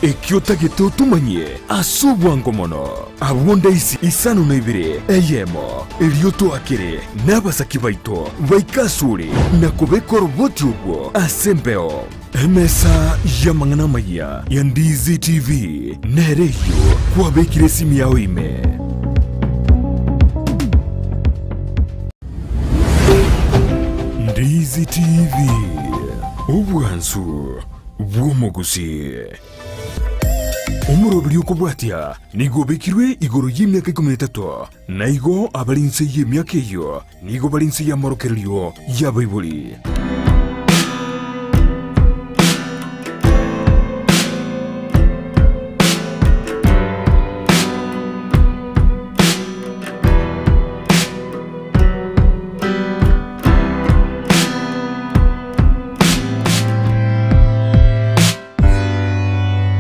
Ekio otagete otomanyie ase obwango mono. Abwo ndaisi isano na ibere eyemo, erio toakere nabasaki baito baike asore na kobeka oroboti orwo ase embeo. Emesa y'amang'ana amayia ya Ndizi TV nere eyio kwabekire esimi yao ime. Ndizi TV, obwansu bw'omogusii. Omoroberi okobwatia nigo obekirwe igoro y'emiaka ikomi na etato, na igo abare inse y'emiaka eyio nigo bare inse y'amorokererio y'abaibori.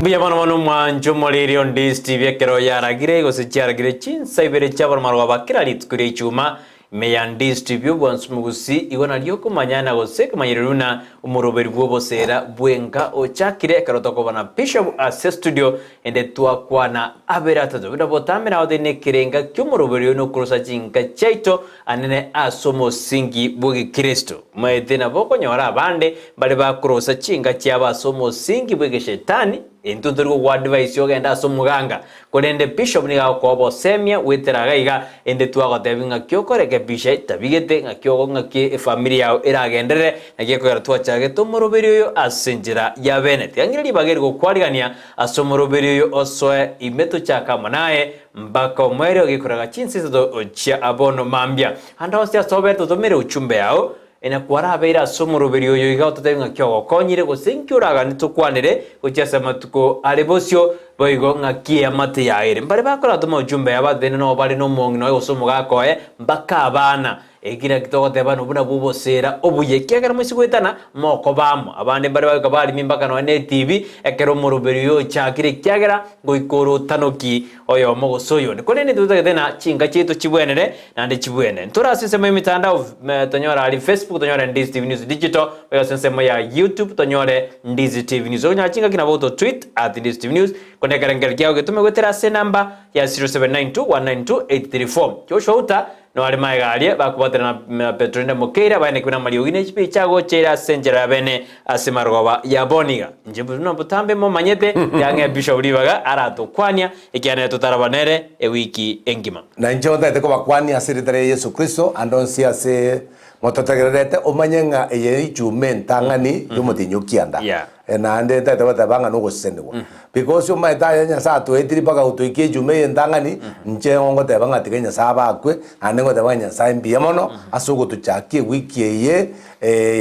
Mbuya mono mono mwanche omoriri o Ndizi TV ekero yaragire gose chiaragire chinsa ibere chiaboroma kera rituko ria ichuma ime ya Ndizi TV obwansu mogusi igo nario okomanyana gose ekemanyererio buna omoroberi bw'obosera bwenka ochakire ekero tokoba na Bishop ase studio ende twakwana abere atato buna botambe nao tari nekerenga ki'omoroberi oyo nokorosa chinka chiaito anene ase omosingi bw'egekristo. Omanyete nabo okonyora abande mbare bakorosa chinka chiabo ase omosingi bw'egeshetani, intwe ntori gogoadvise ogende ase omoganga, korende bishop nigo agokoa obosemia goetera iga iga, ende twagotebia ng'aki okorekebisha etabigete, ng'aki ogo ng'aki efamiri yao eragenderere, naki ekogera twachagete omoroberi oyo ase enchera ya bene. Tiga ng'ire ribaga eri gokwarigania ase omoroberi oyo osoe ime tochake amo naye, Mpaka omoerio gekoraga chinsa isato chia bono mambia. Ande onsi ase oberete otomere uchumbe yao, na kwarabeire ase omoroberi oyo iga ototebi ng'aki ogokonyire, gose inki oraganie tokwanere gochia ase amatuko are bosio, boigo ng'aki eamate yaye ere. Mbare bakoratoma uchumbe yabo ateene nobo bare nomong'ina oye gose omogaka oye, mpaka abana. Eki naki togoteba nobuna bw'oboseera obuya, ekiagera moise goetana, mokoba amo. Abande mbare bagoika barimi mpaka nonya netibi, ekero omoroberi oyo ochakire, ekiagera ngoika ore otanoki oyomo gose oyonde. Korende intwe totagete ng'a chinka chiaito chibwenere, naende chibwene. Ntore ase ensemo y'emitandao, tonyore aria Facebook tonyore Ndizi TV News Digital, boigo ase ensemo ya YouTube tonyore Ndizi TV News. Okonyora chingaki nabo oto tweet at Ndizi TV News, korende ekerengerio kiago getome goetera ase enamba ya 0792 192 834. Joshua Uta Noare magega aria bakobwaterana na Petero na Mokeira, baenekigwe namariogi ne chibicha agocha ere ase enchera ya bene ase marogoba ya boniga. Inche buna botambe momanyete, yang'e Bishop ribaga aratokwania, ekiagera nere totaraba nere ewiki engima. Na inche ntagete kobakwania ase erieta ria Yeso Kristo, ande onsi ase mototegererete, omanye ng'a eye ichuma entang'ani y'omotienyi o kianda. Yeah. Naende ntagete goteba ng'a nogosesenigwa. Because omanyete aya Nyasae atoetiri mpaka gotoikia echuma eye entang'ani, inche nigo ngoteba ng'a tiga Nyasae abakwe, naende ngoteba ng'a Nyasae mbuya mono ase ogotochakia ewiki eye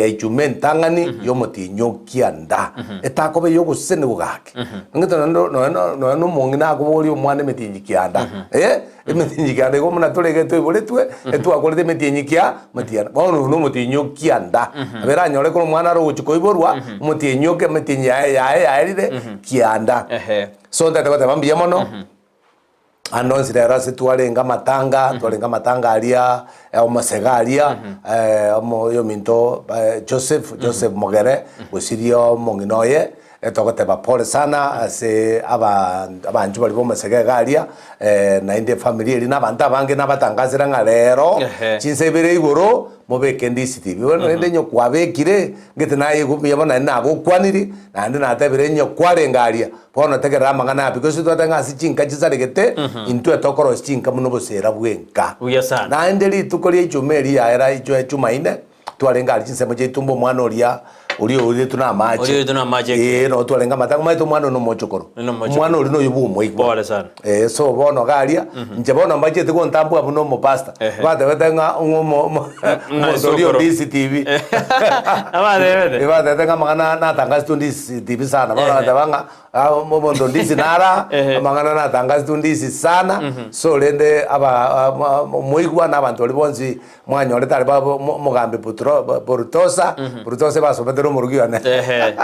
ya echuma entang'ani y'omotienyi o kianda. Etakoba ey'ogosesenigwa gaki. Ng'ete nonye nonye nonye na omong'ina akoboria omwana emetienyi kianda, eh, emetienyi kianda igo buna torenge toiboretwe, etwakorete emetienyi kia matiana. Bono oyo na omotienyi o kianda, nabo eranyore ekero omwana are ogochia koiborwa, omotienyi oke emetienyi yaye yaye yaerire kianda. Ehe. So ntagete goteba mbuya mono, ande onsi rero ase twarenge amatanga, twarenge amatanga aria, omosega aria, omo oyominto Joseph, Joseph Mogere, gosiria omong'ina oye, Togoteba pole sana ase aba abanchwa baria b'omosege iga aria, naende efamiri eria na abanto abange nabatangasera ng'a rero Ehe. chinsa ibere igoro mobeke ndisiti. Bono rende onye kwabekire, ngete naye igo mbuya bono naende nagokwaniri, naende natebire onye kwarenge aria, bono tegerera amang'ana aya because twateba ng'a ase chinka chisaregete, intwe tokorosia chinka buna obosera bw'enka. Buya sana. Naende rituko ria ichuma eria yaera ichwe chumaine, Twarenge aria chinsemo chiaito mba omwana oria oria oiretwe na amache. Oria oiretwe na amache Ee, nabo twarenge amatanga omanyete omwana oyo nomochokoro. Nomochokoro. Omwana oria noyo bwa omoigwa. Pole sana. Ee, so bono iga aria, inche bono mbachete gontambua buna omopastor. Ehe. Batebete ng'a ng'a omo omo ng'a omonto oria esokoro. o DCTV. Abatebete? Ee, batebete ng'a amang'ana natangasete o DCTV sana. Bono Ehe. bateba ng'a ah, omonto o Ndisi nara, Ehe. amang'ana natangasete o Ndisi sana. So rende aba omoigwa na abanto baria bonsi Mwanyorete aria babo omogambi Putro, Purtosa, Purtosa ebasomete nomorugi one. Ehe.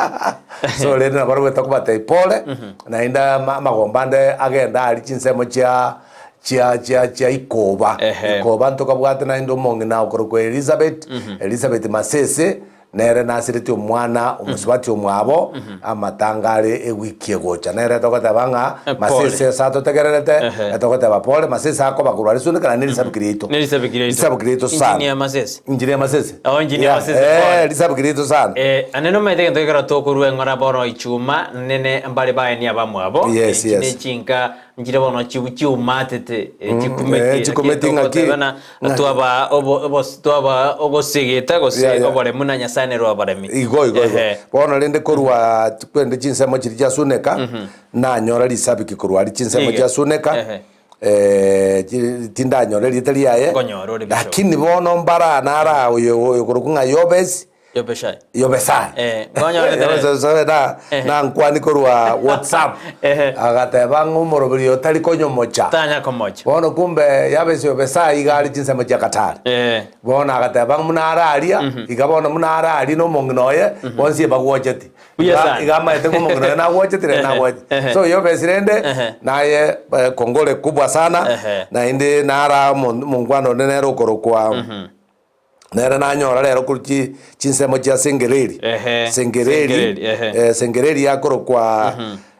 So rende nabarabwo tokobatebia pole, naende ama- amagomba ande agende aria chinsemo chia chia chia chia ikoba. Ehe. Ikoba ntokabwate naende omong'ina okorokwa Elizabeth, Elizabeth Masese. Nere nasireti omwana omosubati omwabo, amatanga are ewiki egocha. Nere togoteba ng'a Eh, pole. masese ase atotegererete, Ehe. etogoteba pole, masese akoba korwa aria Suneka naende risabiki riaito. Ne risabiki riaito. Risabiki riaito sana. Engineer Masese. Engineer Masese. Oh, Engineer Yeah, Masese, eh, pole. risabiki riaito sana. Eh, ane nomanyete egento gekero tokorua eng'ora bono ichuma nene mbare baeni abamwabo Yes, Echi yes. ne chinka Nchire bono chiumatete, chikumeti, eh, chikumeti ng'aki? togotebana, Ng'aki? twaba obo- obos- twaba ogosegeta gose Yeah, yeah. oboremu na Nyasae nere oboremi. Igo igo igo. Ehe. Bono rende korwa kwende chinsemo chiria chiasuneka, nanyora risabiki korwa aria chinsemo Iga. chiasuneka, Ehe. eh, chi- tindanyora erieta riaye, Nkonyora ore bishop. lakini bono mbara nara oyo oyo okorokwa ng'a Yobesi, Yobeshai. Yobesai. Eh, nkonyorete rero. Yobesai na Ehe. nankwani korwa WhatsApp. Ehe. Agateba ng'a omoroberi otari konyomocha. Tanya komocha. Bono kumbe Yabesi Yobesai iga are chinsemo chia Katari. Eh. Bono agateba ng'a buna are aria, iga bono buna are aria na omong'ina oye, bonsi ebagwocheti. Buya Iga sana. iga amaete ng'a omong'ina oye nagwocheti naende Ehe, nagwocheti. ehe. So Yobesi rende, Ehe. naye eh, kongole kubwa sana, Ehe. naende nara omo- omongwana onde nere okorokwa Nere nanyora rero korwa chi chinsemo chia Sengereri. Ehe, Sengereri, Sengereri, ehe. eh, Sengereri yakorokwa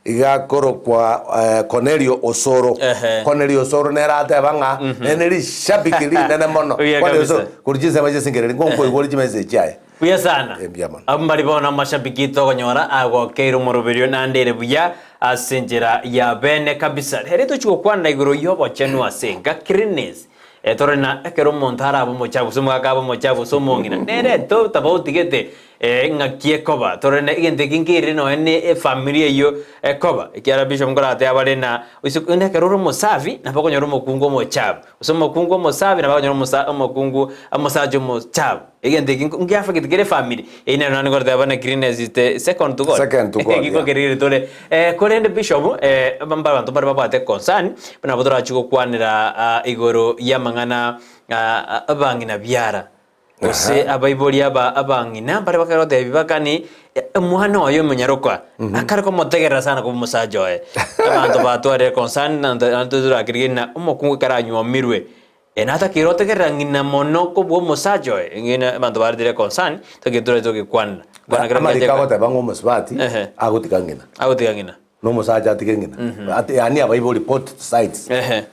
iga akorokwa eh, Cornelio Osoro. Ehe. Cornelio Osoro nere ateba ng'a nere ne rishabiki rinene mono. Buya Cornelio kabisa. Osoro korwa chinsemo chia Sengereri ngonkoigwa ore chimessage chiaye. Buya sana. Eh, mbuya mono. Abwo mbari bono amashabiki tokonyora agokeire omoroberio naende ere buya ase enchera ya bene kabisa. Rero tochia gokwana igoro y'obochenu ase enka, cleanliness. Tore na ekero omonto arabe omochafu, gose omogaka abe omochafu, gose omong'ina, nere totofauti gete ng'aki ekoba. Tore na egento eke nkerire nonya ne efamiri eyio ekoba. Ekiagera bishop nkoratebe bare na ase onde ekero ore omosafi, nabo okonyora omokungu omochafu, gose omokungu omosafi nabo okonyora omosa omokungu omosacha omochafu. Egento eke nko ngiafecti kere efamiri, eyio nero naende nkorateba buna cleanliness is the second to God. Second to God, Ekio yeah. nkokerire tore. Korende bishop, mba abanto mbare babwate concern, buna nabo torachi gokwanera igoro y'amang'ana abang'ina biara, gose abaibori aba abang'ina mbare bakare gotebia bakani, omwana oye omonyaroka, akare komotegerera sana koba omosacha oye. Abanto batwarire concern naende torakerigereria ng'a omokungu ekero anywomirwe, Natakeire otegerera ng'ina mono kobua omosacha oye, ng'ina abanto baretire concern, toki tore togekwanera. Kwana kero Amariko kiacha- agoteba ng'a omosubati Ehe. agotiga ng'ina, Agotiga ng'ina. na omosacha atige ng'ina. Ati yaani abaibori both sides. Ehe.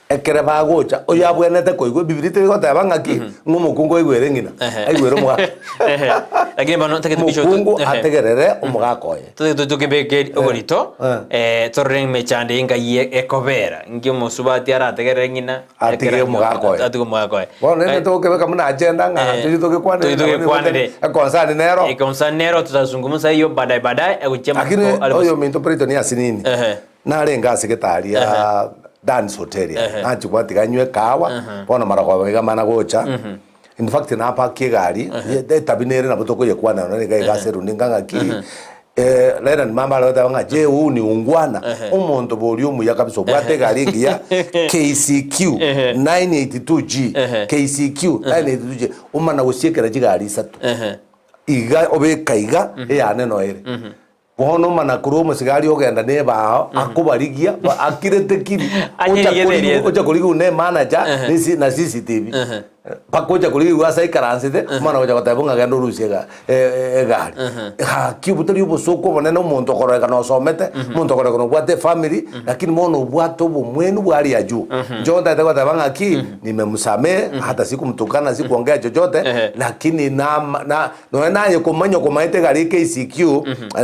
Ekere bagocha, oyo abwenerete koigwa, ebibilia tegoteba ng'aki, ng'a omokungu aigwere ng'ina, Ehe. aigwere omogaka. Ehe. Lakini bono tagete bishop- Omokungu Ehe. ategerere omogaka oye. Totagete tokebeke oborito, Eh. eh, torore emechando eye ngai e- ekobera. Inki omosubati arategerere ng'ina? Atige ekero omogaka oye. Atige omogaka oye. Bono rende togokebeka buna agenda ng'a Eh, tochie togekwanere tochie nabo nigo togekwanere. Econcern nero. Econcern nero tutazungumza hiyo baadaye baadaye egochia Lakini amatuko are oyo ominto Brighton asinini Ehe. narenge ase getaria Dans Hotel Ehe. nachia gwatiga anywe ekahawa bono marogoba iga mana gocha in fact napakia egari etabi nere nabo tokoyekwana nonya iga iga ase runinga ng'aki Lenard mama are goteba ng'a je huu ni ungwana omonto boria omuya kabisa obwate egari engiya KCQ 982G KCQ 982G omana gosiekera chigari isato iga obeka iga eyane noere. Bono omana korwa omosigari ogenda na ebao akobarigia ba- akirete kiri Anye ocha rieta korigwa erieta. ocha korigwa na emanager Ehe. na esi na CCTV mpaka ocha korigwa ase aikaransete omana gocha goteba ng'a genda orusie ega e- e- egari. Gaki obwo tari obosooku obonene omonto okororekana osomete, omonto okororekana obwate efamiri, lakini bono obwate obomwenu bwa aria juu. Inche ntagete goteba ng'aki, nimemsamehe hata sikumtukana sikuongea chochote Ehe. lakini nama na Nonya naye komanya okomaete egari KCQ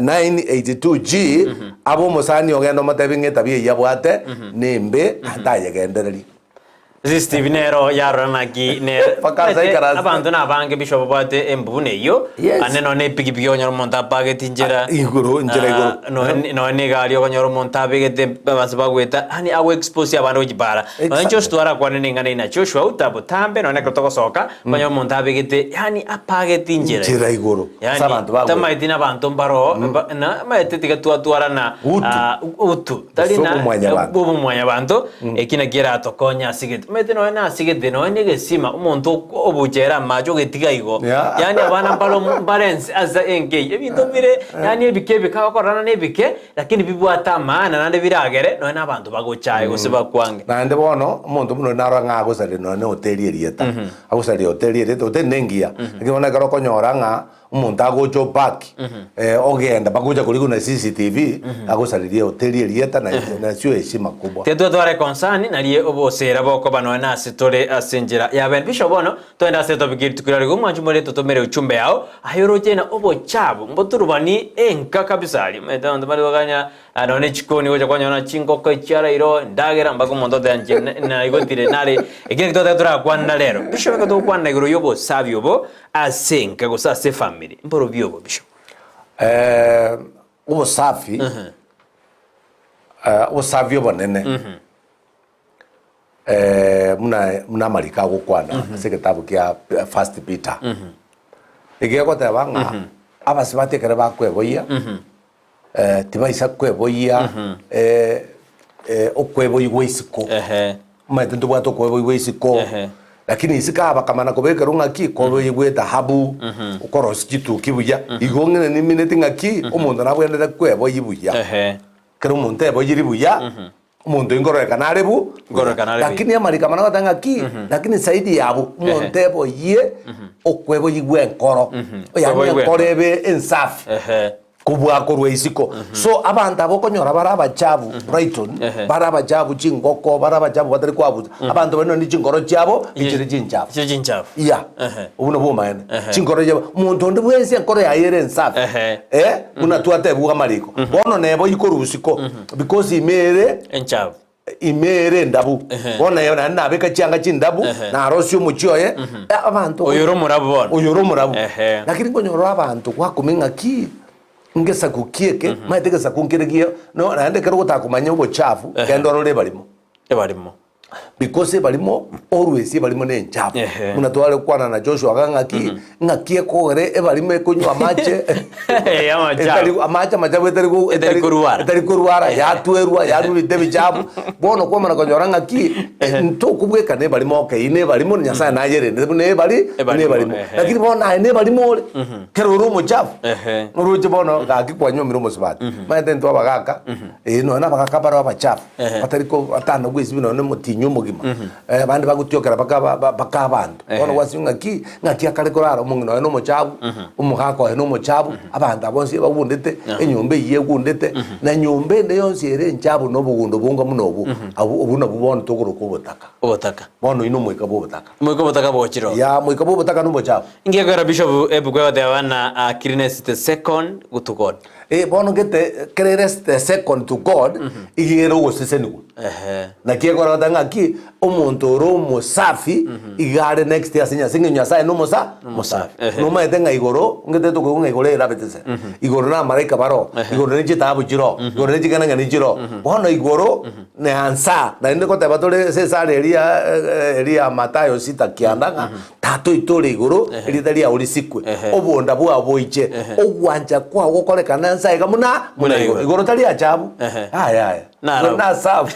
982G, abe omosani ogende omotebi ng'a etabia eyio abwate nembe, tayegendereria. CCTV nero yarora naki ne Mpaka ase aikaransete. abanto nabange bishop babwate embu buna eyio Yes. ande nonya na epikipiki okonyora omonto apageti nchera Ah, igoro, nchera igoro. Ah, nonya nonya na egari okonyora omonto abegete abanto bagoeta yaani ago expose abande gochia bara nonya Exactly. Joshua twarakwane neng'ana eye na Joshua utabotambe nonya ekero togosoka Onye omonto abegete, yaani apagete inchera Inchera igoro, Yaani, ase abanto bagwe. tamaeti na abanto mbaroo, ba- na amaete tiga twatwarana Utu. ah, utu. Tari Gose na obomwanyabanto. obomwanyabanto, eki nakio eratokonye ase egete. Omanyete nonya na ase egete, nonya na egesima, omonto ok- obuchere amache ogetiga igo. Yeah. Yaani abana mbare omo- mbare ense ase enka eyio. Ebinto bire, yaani ebike ebike agokorana na ebike, Lakini bibwate amaana naende biragere nonya nabanto bagochaye gose bakwange. Naende bono, omonto buna oria narora ng'a agosaria nonya ne hoteli erieta, agosaria hoteli erieta, hoteli nengiya, lakini bono ekero okonyora ng'a. Omonto agocha opaki, ogenda bagocha korigwa na CCTV, agosareria ehoteli erieta na na sio heshima kubwa. Tiga twetware concern narie obosera bokoba nonya nase tore ase enchera ya bene. Bishop bono togende ase etopic ye rituko riria omwanchi more totomere uchumbe yao aye oroche na obochabu mboturubani enka kabisa aria omanyete abanto bare baganya nonya ne chikoni gocha kwanyora chingoko echiaraire endagera mpaka omonto oteba inche naigotire nare ekio nakio twataka torakwanera rero. Bishop ekero togokwana igoro ya obosabi obo Ase enka gose ase efamiri, mborobio obo Bishop? Eh, obosafi, eh, obosafi obonene eh, buna buna amariko agokwana ase egetabu kia First Peter, nigo egoteba ng'a abasubati ekero bakweboyia eh, tibaisa kweboyia eh, eh, okweboyia gwa isiko. Ehe. Omanyete ntobwate okweboyia gwa isiko, Ehe. lakini isiko aba bakamana kobekerwa ng'aki, koboyia gwa edhahabu, okorosia chituki buya, igo ng'ina nimineti ng'aki, omonto nabwenerete kweboyia buya. Ehe. Ekero omonto eboyiri buya, omonto oyio nkororekana are bu, Nkororekana are buya. Lakini amariko amana agoteba ng'aki, lakini zaidi ya abwo, omonto eboyie okweboyia gwa enkoro, yaani Okweboyia gwa enkoro ebe ensafi. Ehe. Kobua korwa isiko. So abanto aba okonyora bare abachafu Brighton, Ehe. bare abachafu chingoko, bare abachafu batari koabusa, abanto baria nonye chinkoro chiabo nichire chinchafu. Chire chinchafu. Yeah. Ehe. Obwo nobwo obomaene. Ehe. Chinkoro chiabo, omonto onde bwensi enkoro yaye ere ensafi. Ehe. Eh, buna twatebigwa amariko. Bono nebo ikorwa isiko, because ime ere Enchafu. Ime ere endabu, bono eye naende nabeka chianga chindabu, Ehe. narosie omochie oye, eh, abanto Oyo ore omorabu bono. oyo ore omorabu. Ehe. Lakini nkonyora abanto gwakumia ng'aki, ngesaku ki eke, maete egesaku nkere gie no naende ekero ogotaka komanya obochafu, Ehe. genda orore ebarimo. Ebarimo. Because ebarimo, always ebarimo na enchafu. Ehe. Buna tware gokwana na Joshua iga ng'aki, ng'aki ekogera ebarimo ekonywa amache, Eh, amachafu. etari amache amachafu etari go- Etari korwara. etari korwara, yatwerwa, yarwa ebinto ebichafu, bono kwamana konyora ng'aki, ntokobwekana ebarimo okay, na ebarimo Nyasaye nayerendete buna ebari, buna Ebarimo, ebarimo. ehe. Lakini bono aye na ebarimo ore, kero ore omochafu, Ehe. oroche bono gaki kwanyomire omosubati, omanyete intwe abagaka, eh nonya na abagaka bare abachafu, Ehe. batari ko batana bwesibia nonya na omotinyi omogima, abande bagotiokera mpaka ba- ba- mpaka abanto. Ehe. Bono gwasibia ng'aki, ng'aki akare korara omong'ina oye na omochabu, omogaka oye na omochabu, abanto aba bonsi bagundete, enyomba eyio egundete, na nyomba ende yonsi ere enchabu na obogundo bonga buna obwo, abwo obwo nabwo bono tokoroka obotaka. Obotaka. Bono oyio na omoika bwa obotaka. Omoika obotaka bwochire oo. Yea, omoika bwa obotaka na obochabu. Inki gekogera Bishop ebuku egoteba buna cleanliness is the second to God? Eh, bono gete kere ere the second to God, iga ere ogosesenigwa. Ehe. Naki ekorota ng'aki, omonto ore omosafi, iga are next ase Nyasae, ng'a Nyasae nomosa mosafi. Ehe. Nomaete ng'a igoro, ngete tokoigwa ng'a igoro erabete se. Igoro na amalaika baroo, igoro ne chitaabu chiroo, igoro ne ching'enang'eni chiroo. Bono igoro, ne ansa, naende ngoteba tore ase esara eria eria ya Mathayo sita kianda ng'a, Tata oito ore igoro, erieta riao risikwe, obonda bwao boiche, ogwancha kwao gokorekane ense aiga buna Buna igoro. Igoro tari achabu, Ehe. yaya yaya. Naro. Igoro nasafu.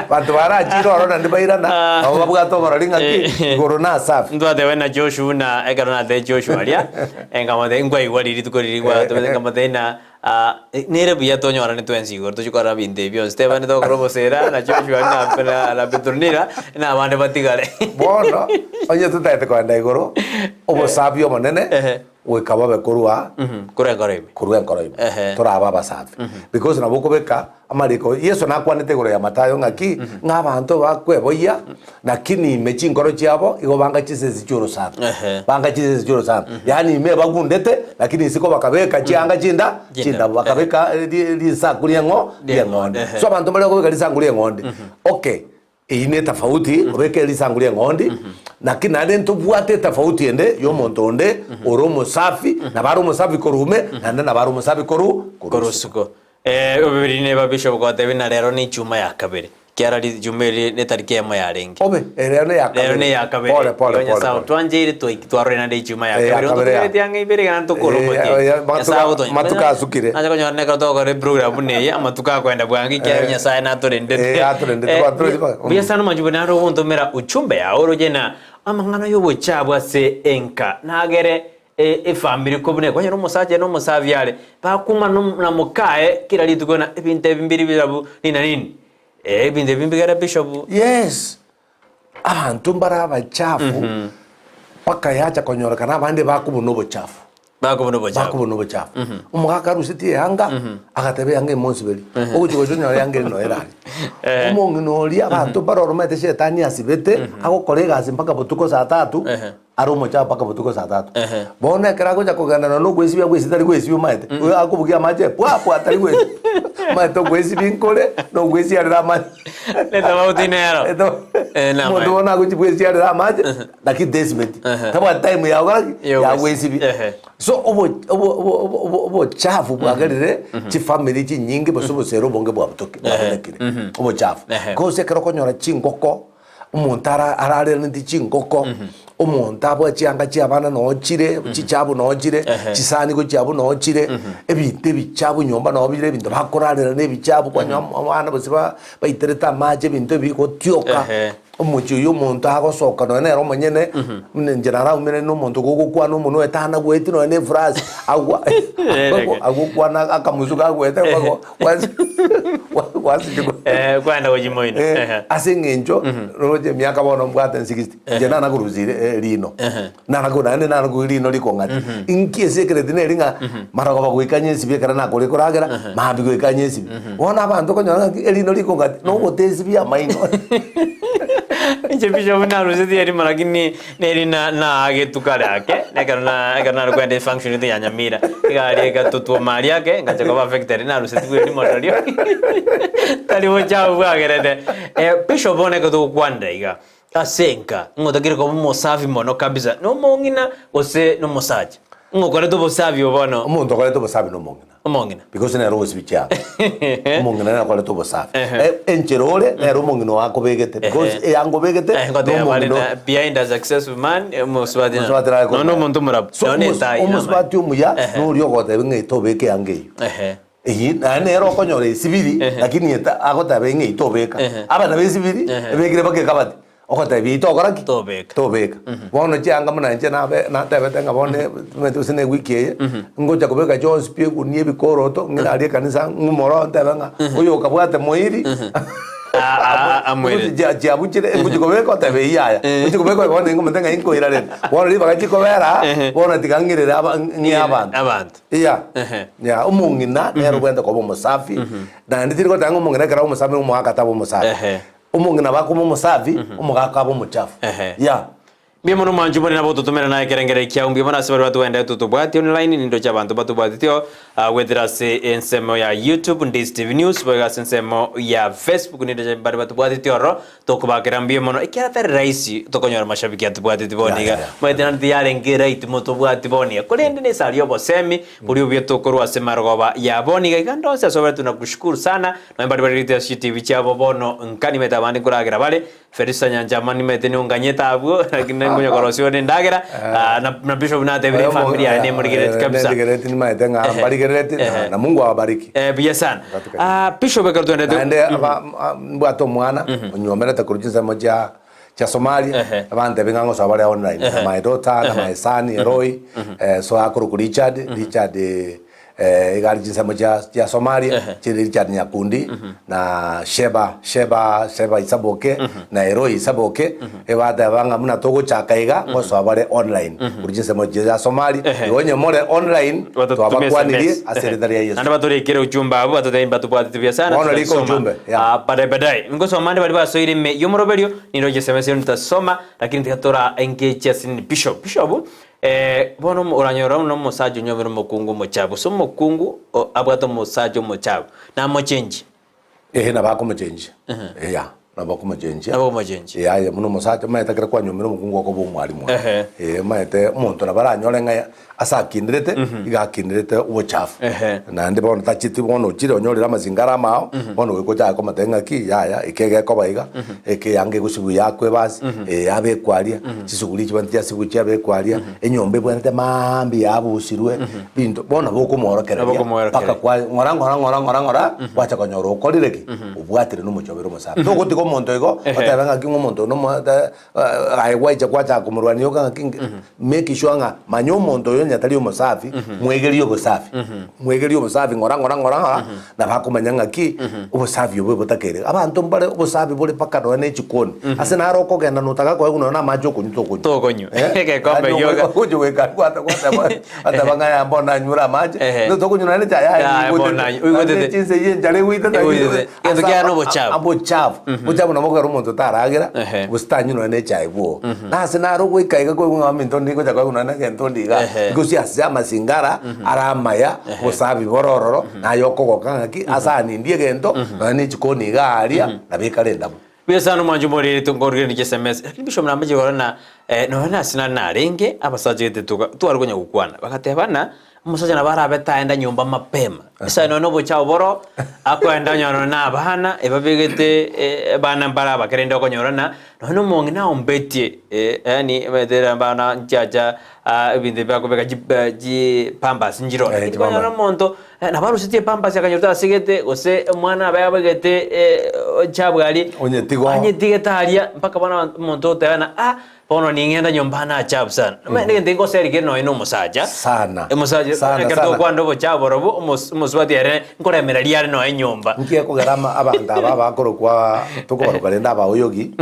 Banto barachire ororo naende bairana, Ah. nabo babwate oborori ng'aki Eh. igoro nasafi. Ntwateba na Joshua buna ekero natebia Joshua aria, nkamotebia nkwaigwa riria rituko riria gwatebete nkamotebia ng'a Ah, nere buya tonyorane twensi igoro tochie korora ebinto ebi bionsi. Teba rende togokora obosera na Joshua na, na, na Petronila, na abande batigare. Bono, onye totaete kogenda igoro, obosafi obonene Ehe. goika bobe korwa Mhm, korwa enkoro ime. korwa enkoro ime. Ehe. Torabe abasafi. Because nabo okobeka amariko, Yeso nakwanete igoro ya Mathayo ng'aki, ng'a abanto bakweboyia, Lakini ime chinkoro chiabo igo banga chisesi chi'orosana, Ehe. banga chisesi chi'orosana, yaani ime bagundete, lakini isiko bakabeka chianga chinda chindabu, bakabeka ri- risaku ri'eng'o ri'eng'ondi. Ehe. So abanto mbare kobeka risangu ri'eng'ondi. Okay, eyio ne etafauti, kobeka erisangu ri'eng'ondi, lakini naende ntobwate etafauti ende ya omonto onde ore omosafi, nabo are omosafi korwa ime, naende nabo are omosafi korwa Korwa isiko. Eh, obibiri neba bishop gotebia na rero ne ichuma ya kabere. Kiara rijuma eri netariki eyemo yarenge. Obe, ere ne ya kabere. Rero ne ya kabere. Pole, pole, Igo pole, Nyasaye pole. otwancheire twaiki twarorire naende echuma ya Eh, ya kabere. kabere ya. Ontotebetie ang'e ibere gana ntokore Eh, omotienyi. eh, eh, matuko- Nyasaye agotonya. matuko asukire. Nacha konyora nekero togokora eprogram buna eye, amatuko akoenda bwango ekiagera Eh. Nyasaye natorendete. Eh, atorendete, Eh, batorendete ba- buya sana omonche buna nare ogontomera uchumbe yao oroche na amang'ana yobochabu ase enka. Nagere E efamiri kobuna ekonyora omosacha na omosabi are, bakuma no na mokaye kera rituko na ebinto ebi mbiri birabu nini na nini. Eh, ebinto ebi mbigere bishop. Yes, abanto mbare abachafu, bakayacha konyorekana abande bakobuna obochafu. Bakobuna obochafu. Bakobuna obochafu. Omogaka arusetie eanga, agateba eanga emonsiberi. Ogochia gocha onyore eanga ere noyo ere aria. Omong'ina oria abanto mbare oromete shetani asibete, agokora egasi mpaka botuko saa tatu, are omochafu mpaka botuko saa tatu. Bono ekero agocha kogenda nonya na ogoesibia agoesibia tari goesibia omanyete, oyo akobugia amache pwa pwa tari goesibia. Omanyete ogoesibia nkore, na ogoesiarera amache. Netofauti nero. Eh, na Omonto amaene. bono agochia bwesiarera amache, lakini tesibeti. Tabwati time ya gokora ki? Ya Ya goesibia. Ehe. So obo- obo- obo- obo- obo- obochafu bwagerire chifamiri chinyinge gose obosere obonge bwabutoki bwabonekire. Obochafu. Ehe. Gose ekero okonyora chingoko, omonto ara arareraneti chingoko, omonto abwate chianga chia abana noo chire, chichabu noo chire, chisani gochia abwo noo chire, ebinto ebichabu nyomba noo bire, ebinto bakorarera na ebichabu, kwanyora abana gose ba baiterete amache ebinto ebi gotioka. Omochie oyio omonto agosoka nonya nere omonyene, buna inche naraumere na omonto gogokwana omonwe oye tanagoeti nonya na efurasi, agwa agokwana akamusu kagoeta mpaka gwasinyigwa. Eh, kwenda gochia moino. Eh, Ehe. ase eng'encho roche emiaka bono mbwate 60 inche nanakorusia erino nanakoru naende nanakoru rino rikong'ati inki esekereti neri ng'a marogoba goika nyesibie ekero nakoria koragera mambia goika nyesibie bono abanto okonyora ng'aki erino rikong'ati nogotesibia amaino Inche bishop narusetie erimo lakini neri na naagetwe kare ake, ekero na ekero nare kogenda efunction gete ya Nyamira, egari egatotwoma aria ake, ngacha koba affected narusetigwe erimo rirorio tari bochafu bwagerete. Bishop bono ekero togokwanera iga, ase enka, ng'a otakeire koba omosafi mono kabisa, na omong'ina gose na omosacha, ng'a okorete obosafi obo bono. Omonto okorete obosafi na omong'ina. Omong'ina. Because nere ogosibia chianga. Omong'ina nere okorete obosafi. Eh, enchera ore nere omong'ina oo akobegete. Because eyanga obegete Eh, ngoteba bare nomong'ina na behind a successful man, eh, omosubati na- Omosubati nare nonya omonto omorabu, So, nonya omos- etai na omosubati omuya Ehe. noria ogoteba ng'a tobeka eyanga eyio. Ehe. Eyio naende nere okonyora esibiri lakini eta agoteba ng'a eyio tobeka. Ehe. Abana ba esibiri Ehe. ebekire mpaka ekabati. Ogotebia ito okora ki? Tobeka. Tobeka. Bono chianga buna inche nabe natebete ng'a bono omanyete gose na ewiki eye, ngocha kobeka chionsi pi egunia ebikoroto, ng'ina aria ekanisa ng'umore oo ntebe ng'a oyo okabwate moiri, Amoirete. Chia- chiabuchire ngochi kobeka otebe eyio yaya, ngochi kobeka bono ningomanyete ng'a inkoira rende. Bono ribaga chikobera aa, bono tiga ng'irere aba ng'ie abanto. Abanto. Iya, Ehe. ya omong'ina nere obwenerete koba omosafi, naende tiri goteba ng'a omong'ina ekero abe omosafi omogaka tabe omosafi. Ehe. Omong'ina bakoba omosafi, omogaka abe omochafu. Ehe. Yeah. Mbuya mono mwanchi more nabo ototomera naye ekerengererio kiao mbuya mono ase baria batogenderete totobwati online nindo chia abanto batobwatetio ah, goetera ase ensemo ya YouTube Ndisi TV News boigo ase ensemo ya Facebook nindo chia baria batobwatetie ororo tokobakera mbuya mono ekiagera tari rahisi tokonyora mashabiki atobwateti bono Yeah, iga yeah, yeah. maete naende tiyarenge right motobwati bono iga korende na esari y'obosemi boria obuya tokorwa ase marogoba ya bono iga iga ndonsi ase obare tunakushukuru sana Nonya baria barigerete ase chitibi chiabo bono nka nimanyete abande nkoragera bare, Felista Nyanchama nimanyete nionganyete abwo, lakini nkonya korosia ore endagera, ah, na, na Bishop natebire efamiri yaye nemorigereti kabisa. Nendigereti nimanyete ng'a Ehe. mbarigerereti na- Ehe. na Mungu awabariki. Eh, buya sana. Katika Ah, Bishop ekero twenderete Naende aba- a- mbwate omwana onywomerete korwa chinsemo chia chia Somalia Ehe. abantebia ng'a ngosoa bare online na Ehe. my daughter na my son Eroy eh, so akorokwa Richard Richard eh, eh, iga are chinsemo chia chia Somalia Ehe. chire Richard Nyakundi na Sheba Sheba Sheba Isaboke na Eroy Isaboke ebateba ng'a buna togochaka iga ngosoa bare online korwa chinsemo chia Somalia Ehe. igo onye more online Batotumie twabakwanirie SMS. ase erita ria Yeso. Naende batorekere ujumbe abwo batotebie mbatobwatete buya sana Bono rika tutasoma. ujumbe, yeah. Ah, baadaye baadaye ngosoma ande baria basoire ime y'omoroberio niroche SMS ero nitasoma lakini tiga tora engeche ase nini bishop bishop eh, bono omo- oranyora buna omosacha onyomire omokungu omochafu gose omokungu o- abwate omosacha omochafu namochengie Ehe nabo akomochengia eya nabo akomochengia Nabo akomochengia. Yaya buna omosacha omanyete ekero kwanyomire omokungu okoba omwalimu oye. Ehe. Eh omanyete omonto nabo aranyore ng'a ase akinderete iga akinderete obochafu. Ehe. Naende bono tacheti bono ochire onyorire amasingara amao bono goika ochake komotebia ng'aki yaya eke egekoba iga eke eyanga egosibwa yakwa ebasi eye yabekwa aria chisuguri chibwenerete chiasibwa chiabekwa aria enyomba ebwenerete maambia yabusirwe binto bono nabo okomworokereria Nabo okomworokereria. mpaka kwa ng'ora ng'ora ng'ora ng'ora ng'ora gwacha konyora okorire ki? Obwatire na omochobere omosabe. Togotiga omo. omonto igo, Ehe. otebe ng'aki ng'a omonto oyo nomo te aye gwaicha gwachaka komorwania oka ng'aki nge make sure ng'a manya omonto oyo onye tari omosafi, mwegerie obosafi. Mwegerie obosafi ng'ora ng'ora ng'ora ng'ora, nabo akomanya ng'aki, obosafi obo botakeire. Abanto mbare obosafi bore mpaka nonya na echikoni, ase naro okogenda notaka koegwa nonya na amache okonywa tokonywa. Tokonywa. Eh, Egekombe yaani gioka. ogocha goika aria gwate gwateba gwateba ng'a yaya mbono nanyure amache, Ehe. no tokonywa nonya na echae yaya Yaya, niigotete. bono nanywa- oigotete. Naende chinsa eyio enchara egoitete Egoitete. Egento Ase kiaye aba- nobochafu. Obochafu. Obochafu nabo okogera omonto taragera, Ehe. gose tanywa nonya na echae bwogo. Na ase naro ogoika iga koigwa ng'a ominto ndi ngocha koegwa nonya na egento ndi iga, Ehe. gose ase amasingara are amaya, obosafi bore ororo, naye okogoka ng'aki, ase aa nindie egento, nonya na echikoni iga aria, nabo ekare endabu. Buya sana omwancho omoriri nkorugereria chisms lakini bishop nambache korora na nonya na ase narenge abasacha gete toka tware konya gokwana bagatebana omosacha nabo arabe taenda nyomba mapema ase nonya na obochao boro akoenda onye nonya na abana ebabegete abana mbare abake rende okonyora na nonya na omong'ina aombetie yaani omanyete abana nchiacha ebinto ebi bakobeka chipampers nchiroo lakini okonyora omonto Nabo arusetie epampasi akanyorete asegete, gose omwana abe abegete echabu aria, Onye tigo. anyetigete aria, mpaka bono abanto omonto ogoteba ng'a ah, bono ning'enda nyomba aa nachabu sana. Omanyete egento egoseri kere nonye na omosacha, Sana. omosacha Sana, ekero sana. togokwana obochabu borobwo, omos omosubati ere nkoremereria are nonye nyomba. Nki ekogera ama abanto aba bakorokwa tokobaroka rende abaoyogi,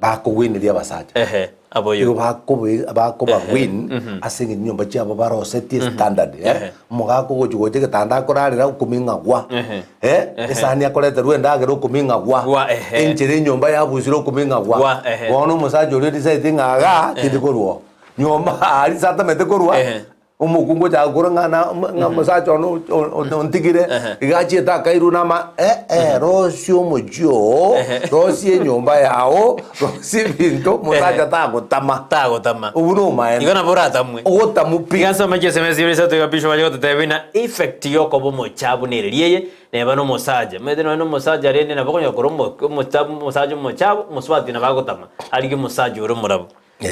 bakogweneria abasacha. Ehe, aboyo. Igo bakobe bakobawin ase eng'encho chinyomba chiabo barosetie standard eh. Ehe. Omogaka ogochi gocha egetanda akorarera okoming'a gwa Ehe. eh, Ehe. esani akoreterwa endagera okoming'a gwa Gwa, ehe. enchera enyomba yabusire okoming'a gwa Gwa, ehe. bono omosacha oria odecide ng'a igaa tindi korwa oo nyomba aria ase atamete korwa Ehe. Omokungu ochaka korwa ng'a na ng'a omosacha one o- o- ontigire, iga achiete akairwa nama eh-eh, rosia omochie oo, rosia enyomba yao, rosia ebinto, omosacha tagotama. Tagotama. Obwo nomaene. Igo nabo oratamwe. Ogotamwa pi. Iga nsome chisms ibere isato iga bishop ache gototebia buna effect yokoba omochabu nere rieye neba na omosacha. Omanyete nonye na omosacha rende nabo okonyora korwa omo omochabu omosacha omochabu, omosubati nabo agotama, arigie omosacha ore omorabu.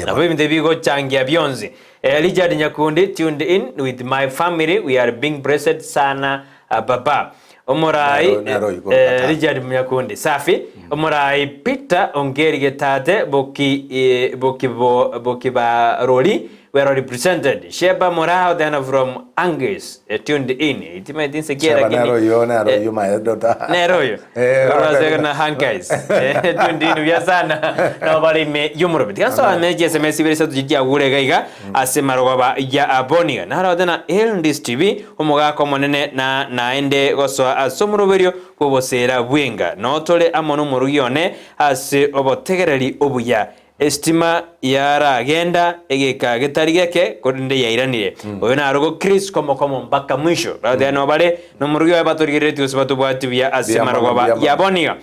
Nabo ebinto ebi bigochangia bionsi. Richard Nyakundi tuned in with my family we are being blessed sana baba. Omorai Nero- nero oyo korwa Qatar. Richard Nyakundi safi. Omorai Peter Ongeri Getate boki eh, bokibo bokibarori well represented. Sheba Moraa then from Angus eh, tuned in. Itimaeti nsekia Sheba lakini nero oyo nero eh, oyo my daughter. nero oyo Eh, Orwase na hankais tuned in buya sana nabo bare ime y'omorobe tiga nsome chiSMS ibere isato chiria iga iga ase marogoba ya aboniga narote na Eldis TV omogaka omonene na naende gosoa ase omoroberio bw'obosera bwenga notore amo n'omorugi one ase obotegereri obuya Esitima yaragenda egeka getari geke, korende yairanire. Oyo narogo Chris komokomo mpaka mwisho. Bagotebi nobare nomorugi oye batorigereretie gose batobwati buya ase Mbuya mono, marogoba mbuya mono. yaboniga.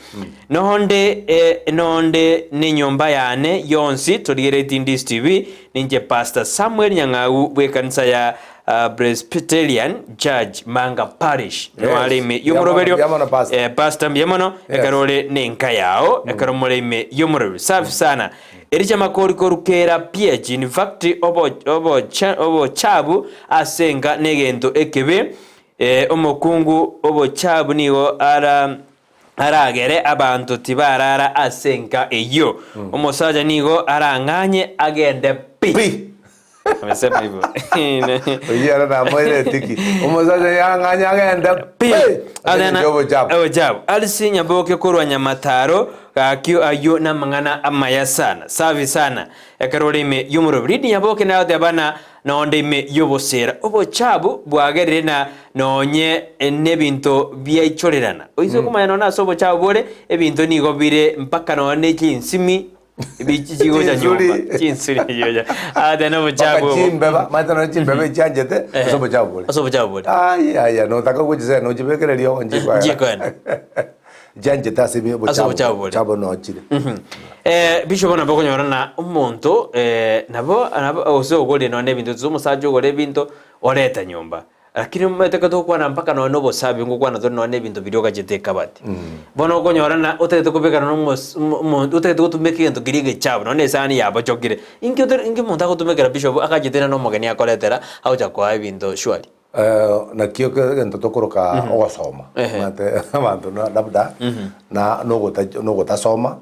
Nonde eh, nonde nenyomba yane yonsi torigereretie Ndisi TV, ninche Pastor Samuel Nyang'au bw'ekanisa ya ah, Presbyterian Church Manga Parish. Yes. Noare ime Mbuya mono, y'omoroberio. mbuya mono, Pastor. Eh, Pastor mbuya mono Yes. ekero ore nenka yao ekero more ime y'omorero safi sana ericha makori korukera ph in fact obo- obocha- obochabu ase enka negento ekebe eh, omokungu obochabu nigo ara aragere abanto tibarara ase enka eyio omosacha nigo arang'anye agende pi Pi. Amesema hivyo. Oyio ere namoire etiki. Omosacha yang'anya agende pi. Ase engencho y'obochafu. Obochafu. Alice Nyaboke korwa Nyamataro gaki ayio namang'ana amaya sana. Safi sana. Ekero ore ime y'omorobi. Lidi Nyaboke naye agoteba na nonde ime y'obosera. Obochafu bwagerire na nonye nebinto biaichorerana. Oise komanya nonye ase obochafu bore ebinto nigo bire mpaka nonye ne chinsimi Ebichi chigocha Chinsuri. nyomba. Chinsuri chigocha. Ate no Mpaka obochafu obo. chimbeba, maete nonye chimbeba echianchete ase obochafu bore. Ase obochafu bore. Ai aya notaka gochisa nochibekere riogo nchikoera. Nchikoenda. Chianchete ase ebi Ase obochafu obochafu bore. obochafu nochire. Eh, bishop nabo okonyora na omonto eh, nabo nabo gose ogorire nonye na ebinto gose omosacha ogore ebinto oreta nyomba. Lakini omanyete ekero togokwana mpaka nonye na obosabi ngokwana tore nonye na ebinto biria ogachete ekabati. Bono okonyora ng'a otagete kobekana na omos omo omonto otagete gotumeka egento keria egechafu nonye na esani yabochokire. Inki otor inki omonto agotumekera bishop agachete na omogeni akoretera agocha koa ebinto surely. Naki egento tokoroka ogosoma, omanyete abanto labda na nogotasoma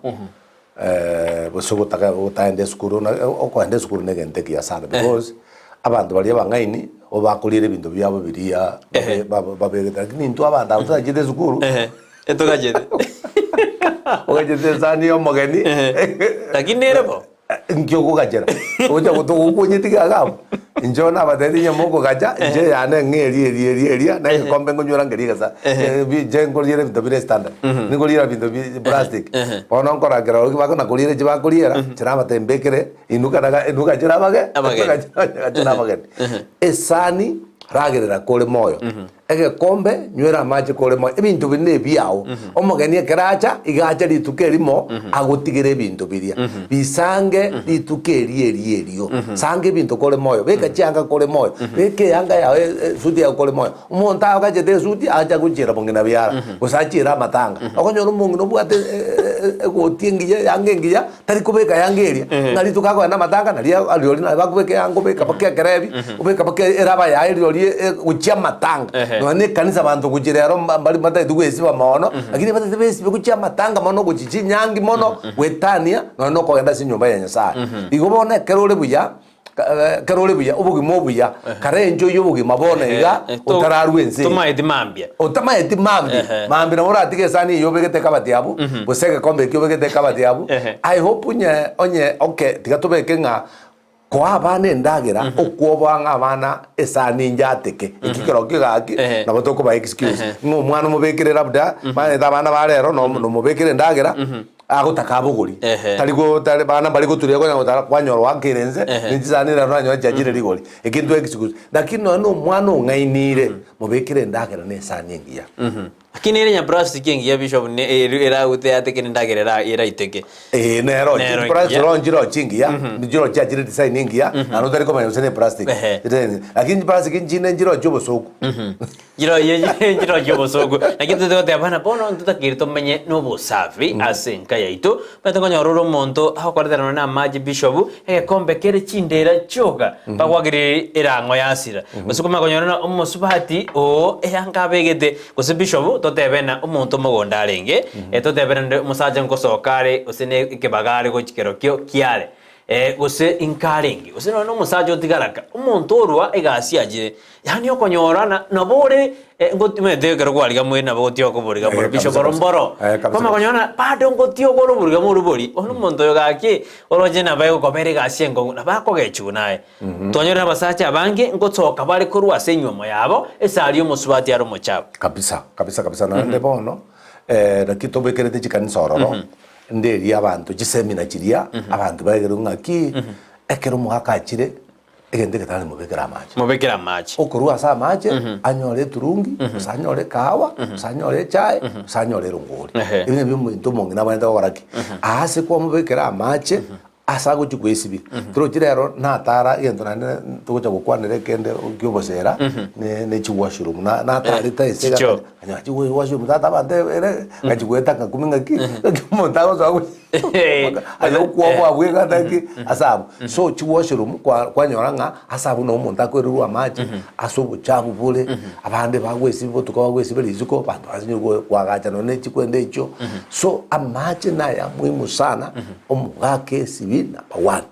gose gotaka gotaenda esukuru na okoenda esukuru na egento ekiya sana because abanto baria abang'aini nigo bakoriera ebinto biabo biria babegete lakini intwe abanto aba totachete esukuru ogachete esani ya omogeni Lakini ere bo. Inki okogachera? Ogocha gotogokwonyeti iga iga abwo? Inche bono nabatebirie onye mokogacha, inche eyane ng'a eria eria eria eria, na egekombe nkonywera nkeria egesa, inche nkoriera ebinto bire standard, ninkoriera ebinto bi plastic. Bono nkorakera ororo bakona koriera echi bakoriera, inche nabatebia mbekere, inwe kana inwe gachere abage Abageni. gachere abageni. Esani, ragerera kore moyo. Egekombe, nywera amache kore moyo, ebinto biria nebiao. Omogeni ekero acha, iga acha rituko erimo, agotigere ebinto biria. Bisange rituko erio erio erio. Sanga ebinto kore moyo, beka chianga kore moyo, beka eyanga yao esuti yao kore moyo. Omonto agachete esuti, acha gochiera bong'ina biara, gose achiere amatanga. Okonyora omong'ina obwate egoti engiya, eyanga engiya, Tari kobeka yanga eria, ng'a rituko akogenda amatanga naria rirorio naye bakobeka eyanga obeka mpaka ekerebi, obeka mpaka eraba yaye rirorio gochia amatanga. Nonya na ekanisa abanto gochia rero mba mbari batagete goesiba mono, lakini batagete besibe gochia amatanga mono gochia chinyangi mono, goetania nonya na okogenda ase enyomba ya Nyasaye. Igo bono ekero ore buya, Ekero ore buya, obogima obuya, kare enjoy obogima bono iga, otararwa ense eye. Tomaeti mambia. Otamaeti mambia. Mambia nabo oratige esani eyio obegete ekabati abwo, gose egekombe ekio obegete ekabati abwo. I hope onye onye okay, tiga tobeke ng'a koa abana endagera, okwoboa ng'a abana esani inche ateke, eki kerokio gaki, nabo tokoba excuse, ng'a omwana omobekere labda, omanyete abana ba rero, nomobekere endagera. Agotaka abogori, Ehe. tari go tari bana mbari goturia konya gotara kwanyora oakire inse, Ehe. ne chisani rero nanyora chiachire rigori. Ekinto excuse. Lakini nonya na omwana ong'ainire, mobekere endagera na esani engiya. Lakini ere nyaplastic engiya bishop ne eri eragute yateke na endagera era eraiteke. Ee, nero Nero chiplastic engiya. chiro nchiro chingiya, nchiro chiachire design engiya, naende otari komanya gose ne plastic. Ehe. Design. Lakini chiplastic nchinde nchiro chia obosoku. Chirochio obosoku. Naki totete goteba buna bono ntotakeire tomenye nobosafi ase enka yaito. Omanyete nkonyora ore omonto agokoretera nonye na amache bishop, egekombe kere chindera chioka, bagwakire erang'o yasira. Gose komanya konyora ng'a omosubati oo eanga abegete, gose bishop totebe ng'a omonto omogondo arenge, totebe naende omosacha nkosoka are gose ne ekebaga are gochia kerokio kiare. Gose inkarenge, gose nonya nomosacha otigaraka, omonto orua egasi achire, yaani okonyora na nabo ore ngotimanyete ekero kwariga mweri nabo gotioka oboriga Eh, boro bishop kabisa, oro kabisa. mboro. Eh, kabisa, Kwamanya konyora ng'a bado ngotioka ore oboriga bori bori, bono omonto oyo gaki oroche nabo egokobera egasi enkong'u nabo akogechiwa naye. Twanyorire abasacha abange ngosoka bare korwa ase enywomo yabo, ase aria omosubati are omochafu. Kabisa, kabisa, kabisa. Naende bono, naki tobekerete chikanisa ororo, Nderie abanto chisemina chiria, abanto baegerwe ng'aki, ekero omogaka achire, egento egetari mobekere amache. Mobekere amache. Okorwa ase amache, anyore eturungi, gose anyore ekahawa, gose anyore echae, gose anyore erongori. Ehe. Ebi nabio omonto omong'ina abwenerete gokora ki? Aase kwamobekera amache, ase agochia kwesibia. Torochi rero natara egento naende togocha gokwanera ekende kia obosera, ne ne chiwashroom na natarete ase Chichoo. egakanya Onye achia gochia tata abanto ere ngachia goeta ngakumi ng'aki ng'aki omonto agosoa gochia aye okwoboa bweka naki ase abwo. So chiwashroom kwa kwanyora ng'a ase abwo nabo omonto akoirerwa amache ase obochafu bore, abande bagwesibia botuko bagwesibia risuko, abanto basinye koagacha nonye ne chikwenda echio. So amache naya muhimu sana omogaka esibi number one.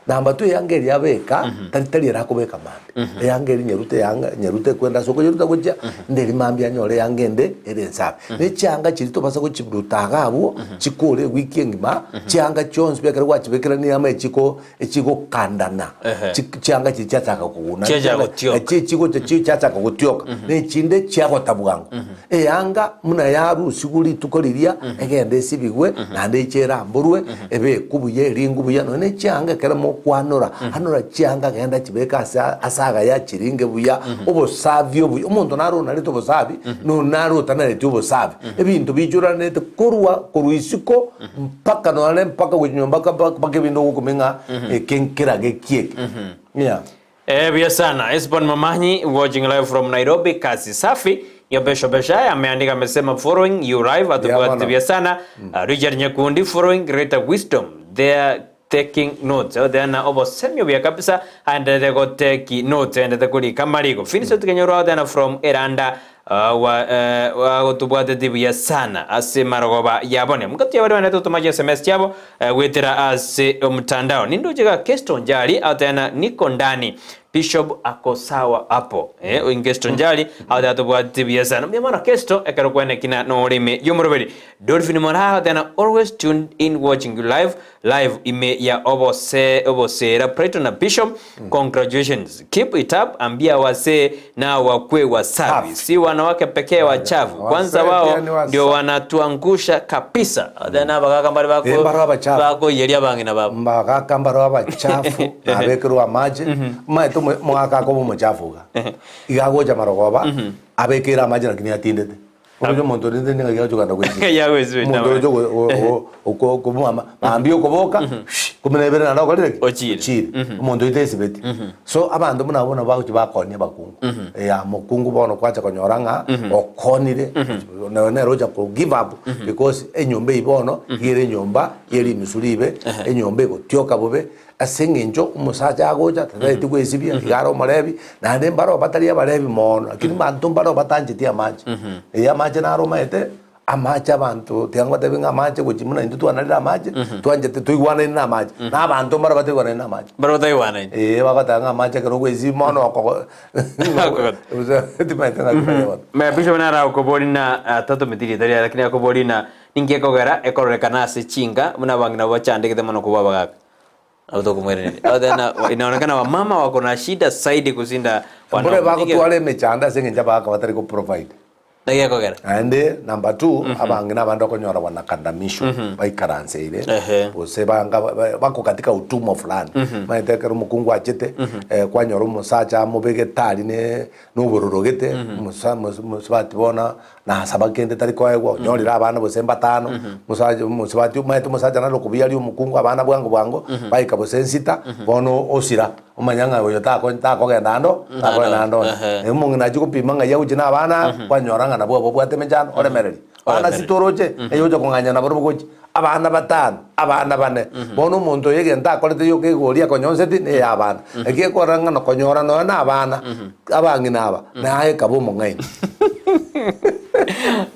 Number two eyanga eria abeka, tari tari ere akobeka mambia. Eyanga eria nyerute eyanga nyerute ekwenda ase okonyeruta gochia, nderi mambia anyore eyanga ende ere ensafi. Ne chianga chiria tobasa gochiruta iga abwo, chikore ewiki engima, chianga chionsi pi ekero gwachibekire niama echiko echigokandana, Ehe. chi chianga chiria chiachaka koguna. Chiachaka gotioka. Echi echigocha chi chiachaka gotioka, na echinde chiagota bwango. Eyanga buna yarusigwe rituko riria, egende esibigwe, naende eche eramborwe, ebekwe buya, eringwe buya, nonya ne chianga ekero mokwanora, anora chianga genda chibeke ase ase agaya achiringe buya, obosafi obuya. Omonto naro onarete obosafi, na onde naro otanareti obosafi. Ebinto biichoranete korwa korwa isiko mpaka nonya mpaka gochia nyomba mpaka mpaka ebinto ogokumia ng'a eke nkerage ki eke. Yeah. Eh buya sana. Esbon Momanyi watching live from Nairobi kazi safi. Yobesho Beshaya ameandika amesema following you live Buya atubwate mono. buya sana. Uh, Richard Nyakundi following greater wisdom there. Taking notes, agoteba na obosemi obuya kabisa aenderete go take notes, aenderete korika amariko. Vincent Kenyorwa agoteba na from Eranda wa agotobwateti buya sana ase marogoba ya bone. Mokati ya baria baenderete gotoma chi sms chiabo goetera ase omtandao. Nindoche iga Kesto Njari agoteba na niko ndani Bishop ako sawa hapo. Eh, oyo Kesto Njari agoteba tobwateti buya sana. Mbuya mono Kesto ekero kwenekina nore ime y'omoroberi. Dolphin Moraa agoteba always tuned in watching you live Live ime ya obose obosera Brighton na Bishop congratulations keep it up ambia wasee nao wakue wasafi si wanawake pekee wachafu kwanza Wasee wao pia ni wasafi. ndio wanatuangusha kabisa then abagaka mbare bako Eh, mbaro abachafu. bakoiyeria abang'ina babo Mbagaka mbaro abachafu nabekerwe amache omanyete omo- omogaka akoba omochafu iga iga agocha marogoba abekere amache lakini atindete Oroche omonto orende nigo agocha kogenda goesibia. Ya goesibia, Omonto oroche go- go- go- oko- komwama mambia okoboka shh, kumi na ibere naende okorire ki? Ochire. Ochire. Omonto oito esibeti. So abanto buna abwo nabo bagochia bakonia abakungu. Ya mokungu bono kwacha konyora ng'a okonire, nonya nere ocha ko give up because enyomba eywo bono iga ere enyomba ye rimisu ribe, enyomba egotioka bobe, Ase engencho omosacha agocha, tatageti gwesibia, iga are omorebi, naende mbareo batari abarebi mono, lakini mbanto mbareo batancheti amache. Ee amache naro omanyete, amache abanto tiga ngotebi ng'a amache gochia buna intwe twanarire amache, twanchete toigwanaine na amache, na abanto mbareo bataigwanaini na amache. Mbareo bataigwanaini. Ee bagoteba ng'a amache ekero ogoesibia mono okogo timanyete ng'aki bare bono. Maya Bishop naro agokoboria na tatometi rieta riaye lakini akoboria na ninki ekogera ekororekana ase chinka buna abang'ina bachandegete mono kobua abagaka. Nabo tokomoiraneria. Agotebi na inaonekana wamama wako na shida zaidi kushinda Mbore wanaume. bagotwara emechando ase eng'encho abagaka batari go provide. Naki ekogera. Naende number two, abang'ina abande okonyora wanakandamishwa, baikaranseire, Ehe. gose banga ba- ba- bako katika utumwa fulani. Omanyete ekero omokungu achete, kwanyora omosacha amobegete aria ne na obororo gete, omosa mos mosubati bono nasaba kende tari koegwa, onyorire abana gose mbatano, mosacha mosubati omanyete omosacha nare okobuya aria omokungu abana bwango bwango, baika gose nsita, bono osira, omanya ng'a oyo tako takogenda ando takogenda ande onsi. Ehe. Omong'ina achia gopima ng'ai agochia na abana aba, kwanyora ng'a nabwo ababwate emechando, oremereria. Bana Oremereria. sita oroche, eye ocha kong'anya nabarobwo gochia. Abana batano, abana bane. Bono omonto oyo egento akorete yoka egori akonyonseti neya abana. Naki ekorora ng'a nokonyora nonya na abana, abang'ina aba, naye kaba omong'aini.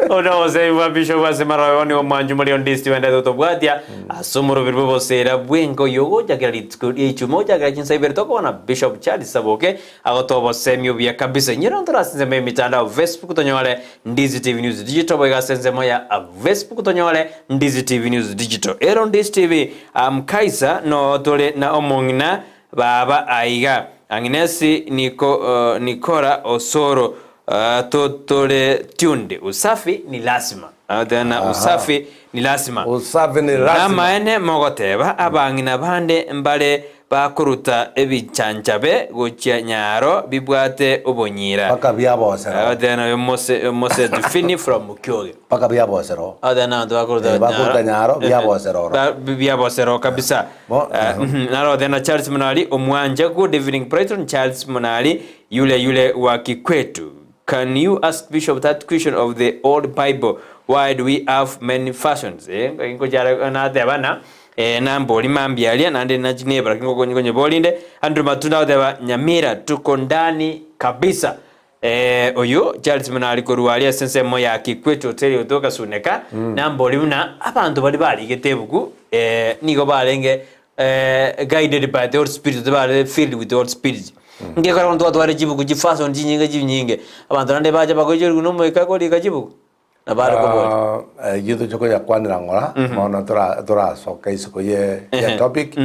Obo noboseemi bwa Bishop ase marobe nigo omwanchi omoria onde ase tibendete gotobwatia ase omoroberi bw'oboseera bw'enka oyio ogochakera rituko ria ichuma gochakera chinsa ibere tokobona Bishop Charles Saboke agotoa obosemi obuya kabisa. Inyora ntore ase ensemo y'emitandao Facebook tonyore Ndizi TV News Digital boigo ase ensemo ya Facebook tonyore Ndizi TV News Digital. Ero Ndizi TV um, Kaiser noo tore na omong'ina baba aiga Agnes Niko, uh, Nikora Osoro uh, totore tuned usafi ni lazima uh, tena usafi ni lazima Usafi ni lazima. Namaene mogoteba abang'ina bande mbare Bakoruta ebichanchabe gochia nyaro bibwate obonyira. Mpaka biabosera oo. Abateba oyo Mose Mose Fini from Mukyoge. Mpaka biabosera oo. Abateba nabanto bakoruta Eh, bakoruta nyaro, biabosera oro. Ba- biabosera oo kabisa. Bo- Eh, mhm, naro tena Charles Munali omwanja good evening Brighton Charles Munali yule yule wa Kikwetu Can you ask Bishop that question of the old Bible why do we have many versions eh nkochara nateba na eh nambori mambia aria naende nachi neba lakini ngoko nkonyeborinde Andrew Matunda agoteba Nyamira tuko ndani kabisa eh oyo Charles Munari korwa aria ase ensemo ya Kikwete Hotel gotoka Suneka nambori buna abanto baria barigete ebuku eh nigo barenge guided by the Holy Spirit, tibare filled with the Holy Spirit. Ngekora bono twatware chibuku chifason chinyinge chinyinge, abanto naende bacha bagoichorigwa na omoika korika chibuku, nabo are koboria. Ah, eyio toche koyakwanera ng'ora, bono tora torasoka isiko ye ye topic,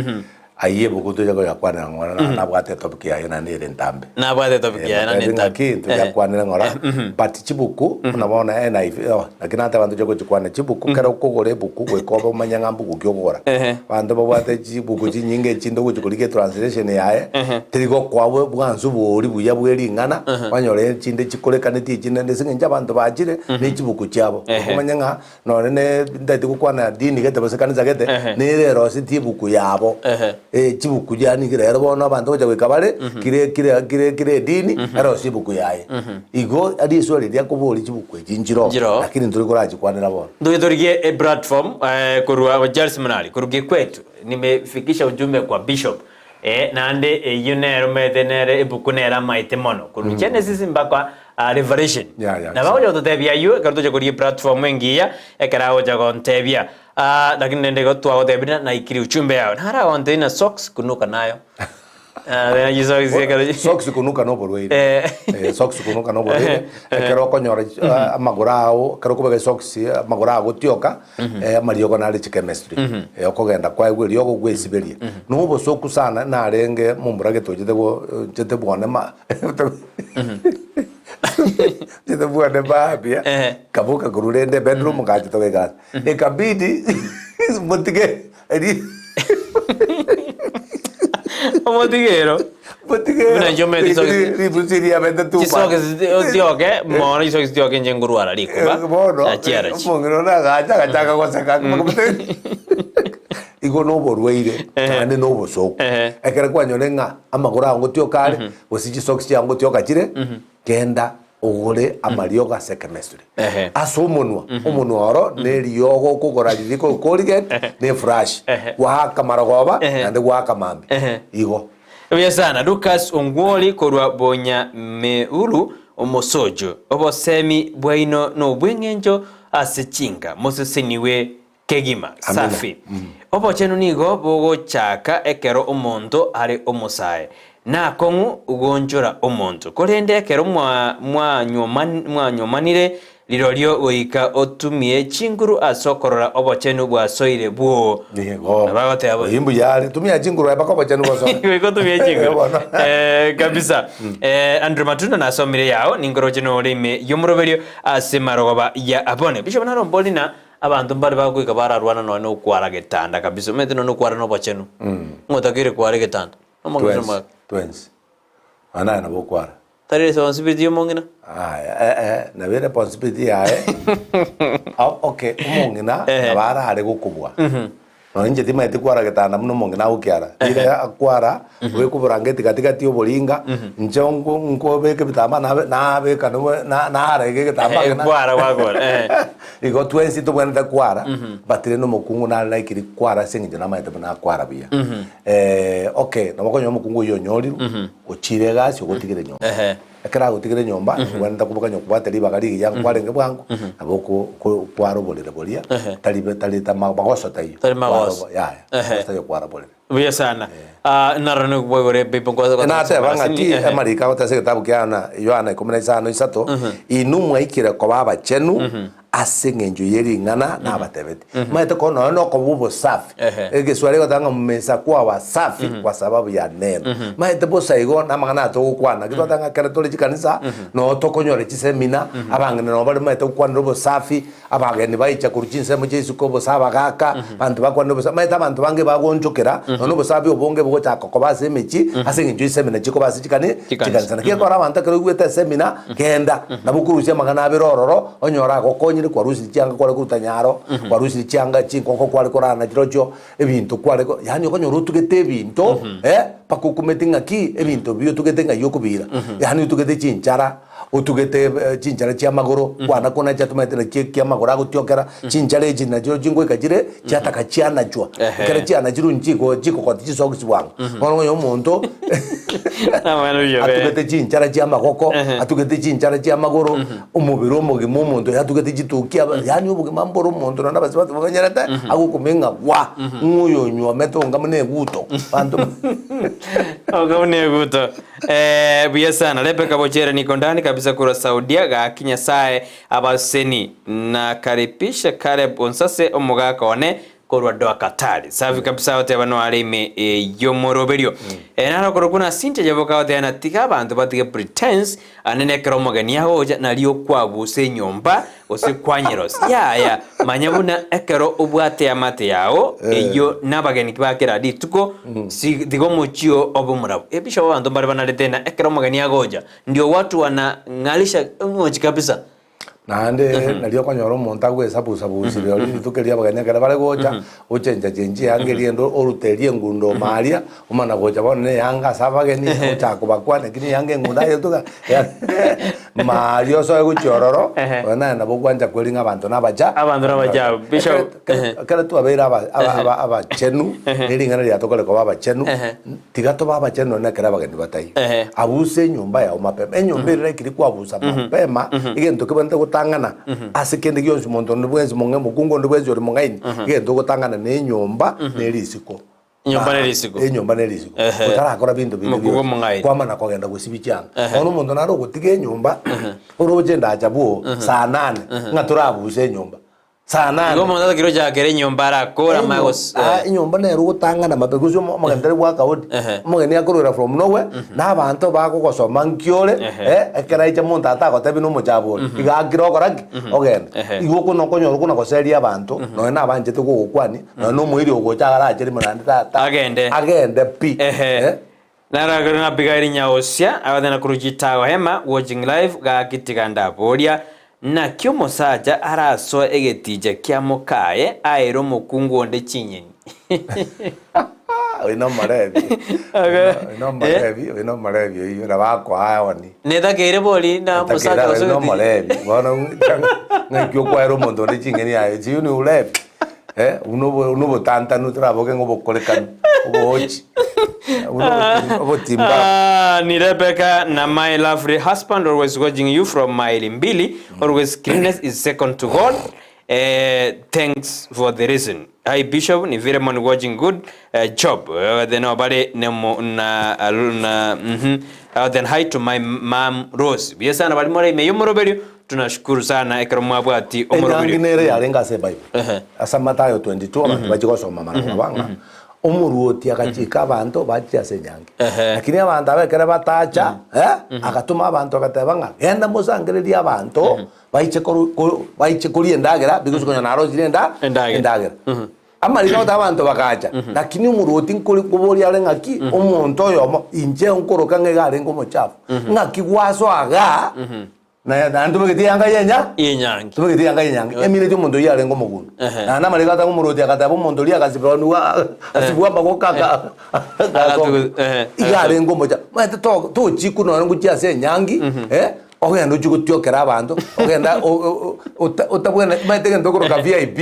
ayio ebuku toche koyakwanera ng'ora na nabwate etopic yaye naende ere entambe. Nabwate etopic yaye naende Motebi entambe. ng'aki toyakwanere ng'ora, but chibuku buna bono NIV oh, naki nateba ntoche gochikwana chibuku ekero okogora ebuku goika obe omanye ng'a mbuku ki okogora. Ehe. Abanto babwate chibuku chinyinge echinde ogochi korigia etranslation yaye, teri gokoa bwe bwansu boria buya bwe ring'ana, kwanyora echinde chikorekaneti echinde ase eng'encho abanto bachire ne chibuku chiabo. Ehe. Okomanya ng'a nonye ne ntagete gokwana dini gete gose kanisa gete, Ehe. nere erosetie ebuku yabo. Ehe. Chibuku yaani rero bono abanto gocha goika bare kire kire kire kire edini erosie ebuku yaye. Igo riswali riria akoboria chibuku echi nchiroo Nchiroo. lakini ntori korachikwanera bono. Ntoche torigie eplatform korwa Charles Munari korwa Kikwetu nimefikisha ujumbe kwa bishop eh, naende eyio nere omanyete nere ebuku nere amaete mono korwa Genesis mpaka Revelation. Yeah, yeah, Nabo agocha gototebia ayio ekero tocha korigia eplatform engiya ekero agocha gontebia. Aah lakini rende igo twagotebirie na naikire uchumbe yao naragontebie na socks kunuka nayo Ah, bena chisocks ekero Socks kunuka noborwaire. Eh. Eh, socks kunuka noborwaire. Ekero okonyora chi- ah, amagoro ao, ekero okobeka esocks amagoro ao gotioka, eh, amariogo nare chikemestry. Eh, okogenda kwaegwa eriogo gwesiberia. Nobosoku sana narenge momura gete ochete go ochete bwane ma ochete bwane maambia, Ehe. kaboka korwa rende ebedroom ngacha togaikara. Ikabidi motige eri Omotige ero. motige Buna inche omanyete chisogisi- ribusi riabete too much. Chisogisi otioke mono chisogisi tioke inche nkorwara rikuba bono achiara chi. omong'ina one agacha agachaka goseka igo noborwaire naende nobosoku Ehe. ekero kwanyore ng'a amagoro ao ngotioka are gose chisocks chiao ngotioka chire Genda ogore amariogo ase ekemesuri. Ehe. Ase omonwa, omonwa oro neriogo okogora riria riko Colgate ne efurashi. Ehe. Gwaaka marogoba Ehe. naende gwaaka mambia. Ehe. Igo. Buya sana Lucas Ongwori korwa Bonyameuru Omosojo, obosemi bwaino nobweng'encho ase chinka, moseseniwe Kegima, Amina. safi. Obochenu nigo bogochaka ekero omonto are omosae, nakong'u gonchora omonto. Korende ekero mwa- mwanywoman- mwanywomanire, rirorio goika otumie chinguru ase okorora obochenu bwasoire bwoo. Nigo. Nabo agoteba bo- Oyio mbuya are. Tumia chinguru aye mpaka obochenu bosoe. Goika otumie chinguru. Bono. Eh, kabisa. Eh, Andrew Matunda nasomire yao, ninkoroche nore ime y'omoroberio ase marogoba ya abone. Bishop narombori na Abanto mbare bagoika bararwana nonya na okwara getanda kabisa, omanyete nonya na okwara na obochenu, ng'a otakeire kwara egetanda. Omong'ina Twensi, omogaka. twensi. Nonya naye nabo okwara. Tari responsibility ya omong'ina? Aya, eh, eh, nabo eresponsibility yaye. O- okay, omong'ina Ehe. nabo arare gokobua. Nonya inche timanyeti kwara getanda buna omong'ina agokiara. Riria akwara, obeke oborangeti gati gati oboringa, inche nko nkobeka ebitambaa nabe nabeka nobo na nara iga egetambaa Eh, eke na kwara gwakora, eh. Igo twensi tobwenerete kwara, but rende omokungu nare naikiri kwara ase eng'encho namanyete buna akwara buya. Okay, nabo okonyora omokungu oyio onyorirwe, ochire egasi ogotigire nyomba. Ehe. Ekero agotigire nyomba, obwenerete koboka onye kobwate ribaga rigiya nkwarenge bwango, nabo oko oko kwara oborere boria, Ehe. tari tari ta magoso taiyo. Tari magoso. Kwara obo- yaya, Ehe. magoso taiyo kwara borere. Buya sana. Ah, narora nigo kwaigure ebible nkwa- Nateba ng'a ki Ehe. amariko agoteba ase egetabu kia Yohana, Yohana ikomi na isano isato, inwe mwaikire koba abachenu ase eng'encho ye ring'ana nabatebetie. Omanyete ko nonya nokoba obosafi, Ehe. egeswahili egoteba ng'a mmeshakuwa wasafi kwa sababu ya neno. Omanyete bosa igo namang'ana aya togokwana, naki twateba ng'a ekero tore chikanisa, noo tokonyora chisemina, abang'ina nabo bare omanyete gokwanera obosafi, abageni baicha korwa chinsemo chia isiko bosa abagaka, abanto bakwanire obosafi, omanyete abanto bange bagoonchokera, nonya obosafi obonge bogochaka koba ase emechie, ase eng'encho esemina chikoba ase chikani Chikanisa. chikanisa. Naki ekero abanto ekero oigwete esemina, Genda, nabo okorusia amang'ana abere ororo, onyore agokonyire, kwarusirie chianga kware koruta nyaro, kwarusirie chianga chinkoko kware korara nachirochio, ebinto kware ko yaani okonyora otugete ebinto eh, mpaka okumeti ng'aki ebinto ebi otugete ng'ai okobiira. Yaani otugete chinchara, otugete chinchara chia amagoro, kwana konacha tomaete naki eki amagoro agotiokera, chinchara echi nachio chingoika chire, chiataka chianachwa. Ehe. Ekero chianachirwe nchiko chikogoti chisokisi bwango. Bono onye omonto Amang'ana buya be. atugete chinchara chi'amagoko, Ehe. atugete chinchara chi'amagoro, omobere omogima omonto oyo atugete chitukia aba yaani obogima mbore omonto naende abasubati bamenyerete, agokumia ng'a gwa, ng'a oyo onywomete onga buna eguto, abanto Onga buna eguto. Eh, buya sana. Rebecca Bochere niko ndani kabisa korwa Saudia gaki Nyasaye abaseni nakaripisha Caleb onsase omogaka one Korwa Doha Qatar. Safi kabisa agoteba noare ime y'omoroberio. Eh, naro korokwo na Cynthia Nyaboka agoteba na tiga abanto batige pretense ande nekero omogeni agocha nario okwabusa enyomba gose kwanyerosia. Yaya manya buna ekero obwate eamate yao eyio nabageni ba kera rituko si tiga omochie oo obe omorabu. Ebisho abanto mbare banarete na ekero omogeni agocha ndio watu wanang'arisha omochie kabisa. Naende nario okonyora omonto agwesabusabusirie oria rituko erio abageni ekero bare gocha, ochenchachenchie eyanga eria ende orute eria engundo ime aria, omana gocha bono na eyanga ase abageni, ochaka kobakwania lakini eyanga engundo aye otuga ime aria osoe gochia ororo, oyo naye nabo ogwancha kweri ng'a abanto nabacha Abanto nabacha, Bishop, Ekero ekero twabeire aba aba aba abachenu, na ering'ana riatokore koba abachenu, tiga tobe abachenu nonye ekero abageni bataiyo. Abusa enyomba yao mapema. Enyomba ere ekeri kwabusa mapema, egento kebwenerete gotang'ana ase kende gionsi monto onde bwensi mong'e mokungu onde bwensi ore mong'aini, egento ogotang'ana na enyomba na erisiko. Enyomba na erisiko. Enyomba na erisiko. Otarakora binto binde Mokungu bionsi. omong'aini. Kwamana kogenda gosibia chianga. Bono omonto nare ogotiga enyomba, oroche endacha bwoo saa nane, ng'a torabuse enyomba. Saa nane. Igo omonto atakire gochakera enyomba arakore amanye gos Ah, enyomba nere ogotang'ana mapema gose omo- omogeni tari goaka hodi Ehe. omogeni akorwera from nowhere na abanto bagogosoma nki ore Ehe. eh, ekero aicha monto atagotebi na omochabu ore iga akire okora ki ogenda Ehe. igo okona okonyora okona goseria abanto nonya na abanchete kogokwani nonya na omoiri ogocha agarache rimo naende ta- ta- Agende. agende pi Ehe. eh. Naragere na Abigaili Nyaosia, agatena korwa Chitago Hema, watching live, gaki tiga ndaboria, Naki omosacha arasoe egeticha kia mokaye aere omokungu onde chinyeni? Oyo nomorebi, oyo nomorebi, oyo nomorebi oyio nabo akoa oni. Netakeire bori na omosacha Oyo nomorebi, bono ng'aki okwaera omonto onde ching'eni aye, chiyo ni urebi. Eh, buna obo- buna obotantanu toraboke ng'a obokorekanu, oboochi, buna obotim- obotimbabu. Ah, ni Rebecca na my lovely husband always watching you from maili mbili always cleanness is second to God eh, thanks for the reason hi bishop ni Philemon watching good eh, job Eh, then obare nemo na na mhm Uh, then hi to my mom Rose buya sana bari more ime yomoroberio Tunashukuru sana ekero mwabwati Enyangi omoroberio. nere yarenge ase Ebible. Ehe. Ase Mathayo 22 abanto bachia gosoma mara koba ng'a omoruoti agachika abanto bache ase enyangi. Ehe. Lakini abanto aba ekero batacha, eh, agatoma abanto agateba ng'a genda mosangererie abanto baiche koru koru baiche koria endagera because konya narosire enda Endagera. endagera. Amariko agoteba abanto bagacha, lakini omoruoti nkori nkoboria are ng'aki omonto oyomo inche nkoroka ng'a iga arenge omochafu, ng'aki gwasoa igaa Naye naende tobegete eyanga y'enya Y'enyangi. tobegete eyanga y'enyangi emineti omonto oyio arenge omogundo. Ehe. Naende amariko atanga omorwoti agateba omonto oria agasibwa asibwe amagoko aka Agatugu- ehe, iga arenge omocha omanyete to tochikwa nonya ngochia ase enyangi eh, ogende ochie gotiokera abanto ogenda o- o- o- otabwene omanyete egento okoroka VIP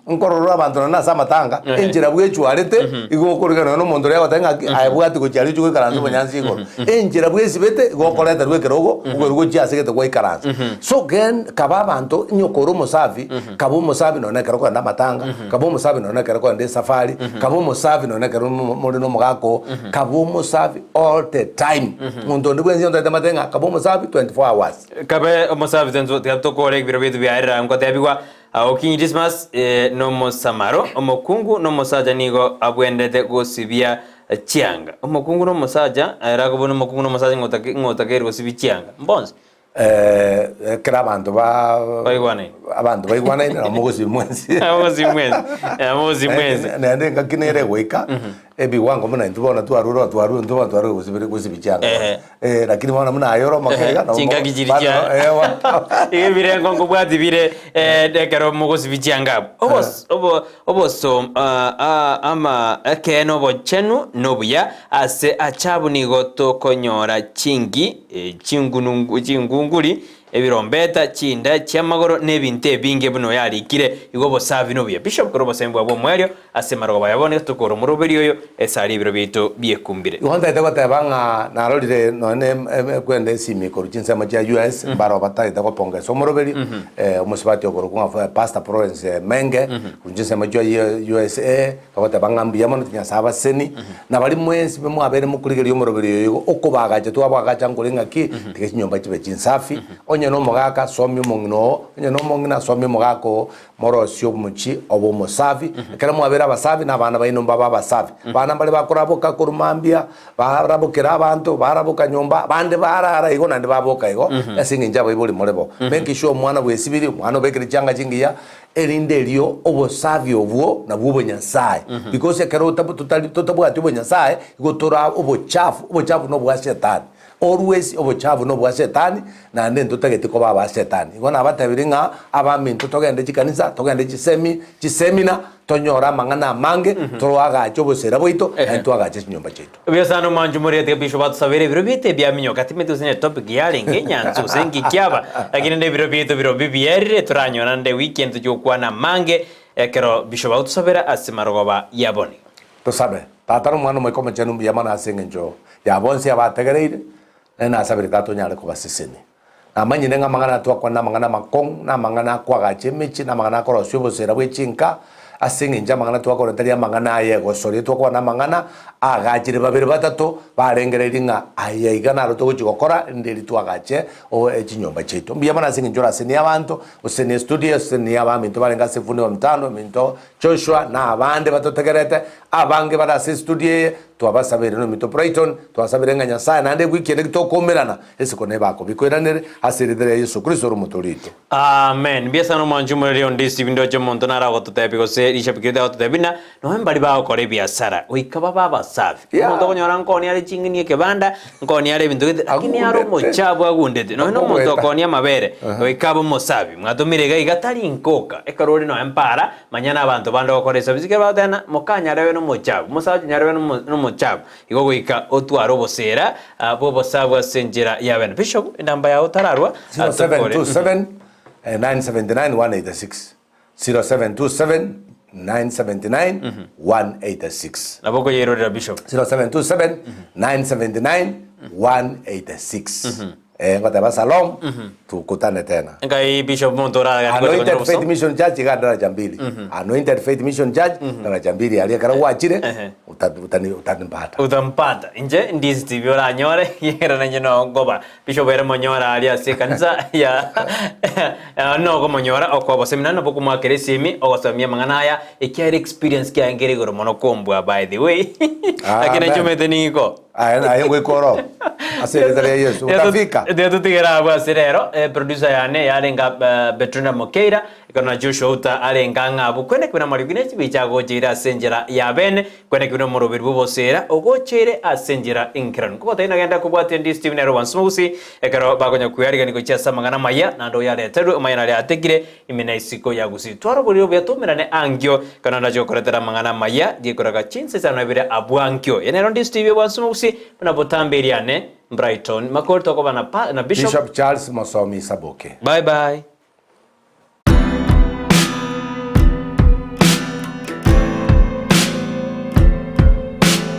Nkorora abanto nonya ase amatanga, enchera bwechwarete, igo okorigia nonya na omonto oria agoteba ng'aki, aye bwati gochia aria ochie goikaransa obonyansi igoro. Enchera bwesibete, igo okoreterwa ekerogo, okoirwa gochia ase egete gwaikaransa. So gen kaba abanto, onye okore omosafi, kaba omosafi nonya ekero okogenda amatanga, kaba omosafi nonya ekero okogenda esafari, kaba omosafi nonya ekero mo more na omogaka oo, kaba omosafi all the time. Monto onde bwensi ontoete amate ng'a kaba omosafi 24 hours. Kabe omosafi 24 tiga tokore ebiro bietu biaerera nkotebigwa Okinyi Dismas nomosamaro, omokungu nomosacha nigo abwenerete gosibia chianga. Omokungu nomosacha, ere akobuna omokungu nomosacha ng'otakeire gosibia chianga. Mbonsi. Ekero abanto ba Baigwanaine. abanto baigwanaine nabo mogosibia mwensi. Nabo mogosibia mwensi. Nabo mogosibia mwensi. Naende engaki nere egoika, ebiwango buna intwe bono twarure oo twarure intwe bono twarure gosibia gosibia chianga bono. Ehe. Eh, lakini bono buna aye ore omoke iga nabo Chingaki chiri bado chia eh, bono- iga ebirengo nkobwati bire eh, ekero mogosibia chianga abwo. Obos- obo- obosom ah, ah, ama ekeene obochenu nobuya ase achabu nigo tokonyora chingi eh, chingunungu chingunguri Ebirombeta, chinda chi'amagoro, na ebinto ebinge buna oyarikire. Igo obosafi nobuya. Bishop korwa obosemi bwabo bw'omoerio ase amarogoba aya bono tokore omoroberi oyo esare y'ebiro biaito biekumbire. Igo ntaete goteba ng'a narorire nonya ne em- em- kwenda esimi korwa chinsemo chia US, mbaro batagete gopongesa omoroberi, omosubati okorokwa ng'a Pastor Florence Menge, korwa chinsemo chia USA, Bagoteba ng'a mbuya mono tinyasae abaseni, na baria mwensi mwabeire mokorigereria omoroberi oyo igo, okobagacha twabagacha nkore ng'aki, tiga chinyomba chibe chinsafi, onye nomogaka somia omong'ina oo, onye nomong'ina somia omogaka oo, morosie omochie obe omosafi, ekero mwabeire abasafi na abana baino mbabe abasafi. Abana mbare bakoraboka korwa mambia, barabokera abanto, baraboka nyomba, abande barara igo naende baboka igo, ase eng'encho abaibori more bo. Make sure omwana bwesibirie, omwana obekire chianga chingiya, Erinde erio obosafi obwo nabwo obonyasae, because ekero otab totari totabwati obonyasae igo tore obochafu, obochafu nobwa shetani. Always obochafu nobwa shetani, naende ntotageti koba aba shetani. Igo nabatebirie ng'a abaminto togende chikanisa, togende chisemi, chisemina, tonyore amang'ana amange, toroagache obosera bwaito, naende toagache chinyomba chiaito. Buya sana omwancho moriete kabisa obatusabere ebiro biaito ebiaminyoka timanyeti gose ne topic yarenge enyansu gose nki kiaba lakini rende ebiro biaito birobio bierire toranyora nde weekend tochie gokwana amange ekero bishop agotusabera ase marogoba ya boni. Tosabe. Tata na Omwana na Omoika Omochenu mbuya mono ase engencho ya bonsi abategereire, naende nasabire Tata onyare kobasesenia. Namanyire ng'a amang'ana aya twakwana namang'ana amakong'u, na amang'ana akoagacha emechie, na amang'ana akorosia obosera bwe chinka, ase engencho amang'ana twakora tari amang'ana aya egosoria, twakwana amang'ana aagachire babere batato, barengereiri ng'a aya iga naro togochia gokora, rinde eri twagache o chinyomba chiaito. Mbuya mono ase engencho orasenie abanto, osesenie estudio, osesenie abaminto barenge ase efundi ya omtandao, ominto Joshua na abande batotegerete, abange bare ase estudio eye, twabasabeire nominto Brighton, twasabire ng'a Nyasae naende ewiki ende gitokoumerana, esiko nebe akobikoiranere, ase erieta ria Yeso Kristo ore omotoori oito. Amen. Mbuya sana omwanchi omoreri onde Steve ndoche omonto nare agototebia gose rishabiki rite agototebia buna nonya mbaria bagokora ebiasara goika babe abasafi. Yeah. Omonto okonyora nkoonia are ching'eni ekebanda, nkoonia are ebinto gete lakini are Agundete. omochafu agundete. Nonya na omonto Akogoeta. okoonia amabere goika abe omosafi. Mwatomire iga iga tari nkoka ekero ore nonya mpara manya na abanto bande ogokora esabi ekero bagoteba ng'a mokanyare obe nomochafu, omosacha onyare obe nomo nomochafu. Igo goika otware obosera bw'obosabu ase enchera ya bene. Bishop, enamba yao tararwa, tokore. 0727 979 186 0727 979 186 Nabo okoyeirorera Bishop. 0727 979 186 Eh, ngoteba salom tukutane tena. Nkai Bishop monto oraragani gocha Anointed konyora Faith obosomi. Mission Church iga daraja mbili. Anointed Faith Mission Church daraja mbili aria ekero gwachire Ehe. uta- utani- utanimpata. Utampata. Inche ndisi TV oranyore, ekiagera nainche no nkoba Bishop ere monyora aria ase ekanisa ya nokomonyora okoa obosemi naende nabo okomoakera esimi ogosomia amang'ana aya ekiagera experience kiaye nkere igoro mono kombua by the way. Lakini Amen. nainche omanyete niko. Aye aye ngoika oro ase erieta ria Yesu utafika. Tiga totigere abwo ase rero eh, producer yane yarenge eh, Betrina Mokeira ekero na Joshua Uta arenge ang'e abwo kwene kebina amariogi ne chibicha agocheire ase enchera ya bene kwene kebina omoroberi bw'obosera ogocheire ase enchera enkeranu nkogotebia nagenda kobwatia ndi Stephen ere Obansi Mogusi ekero bakonya kwearigania gochia ase amang'ana amaya naende oyareterwe omanye naria atekire Ime na isiko ya gusii twaroborire obuya toumerane ankio, ekero naende achia gokoretera amang'ana amaya, gekoraga chinsa isano na ibere abwo ankio. Eye nero Ndisi TV obwansu mogusi buna botambe eriane, Brighton Makori tokoba na pa na Bishop. Bishop Charles Mosomi Saboke. Bye bye.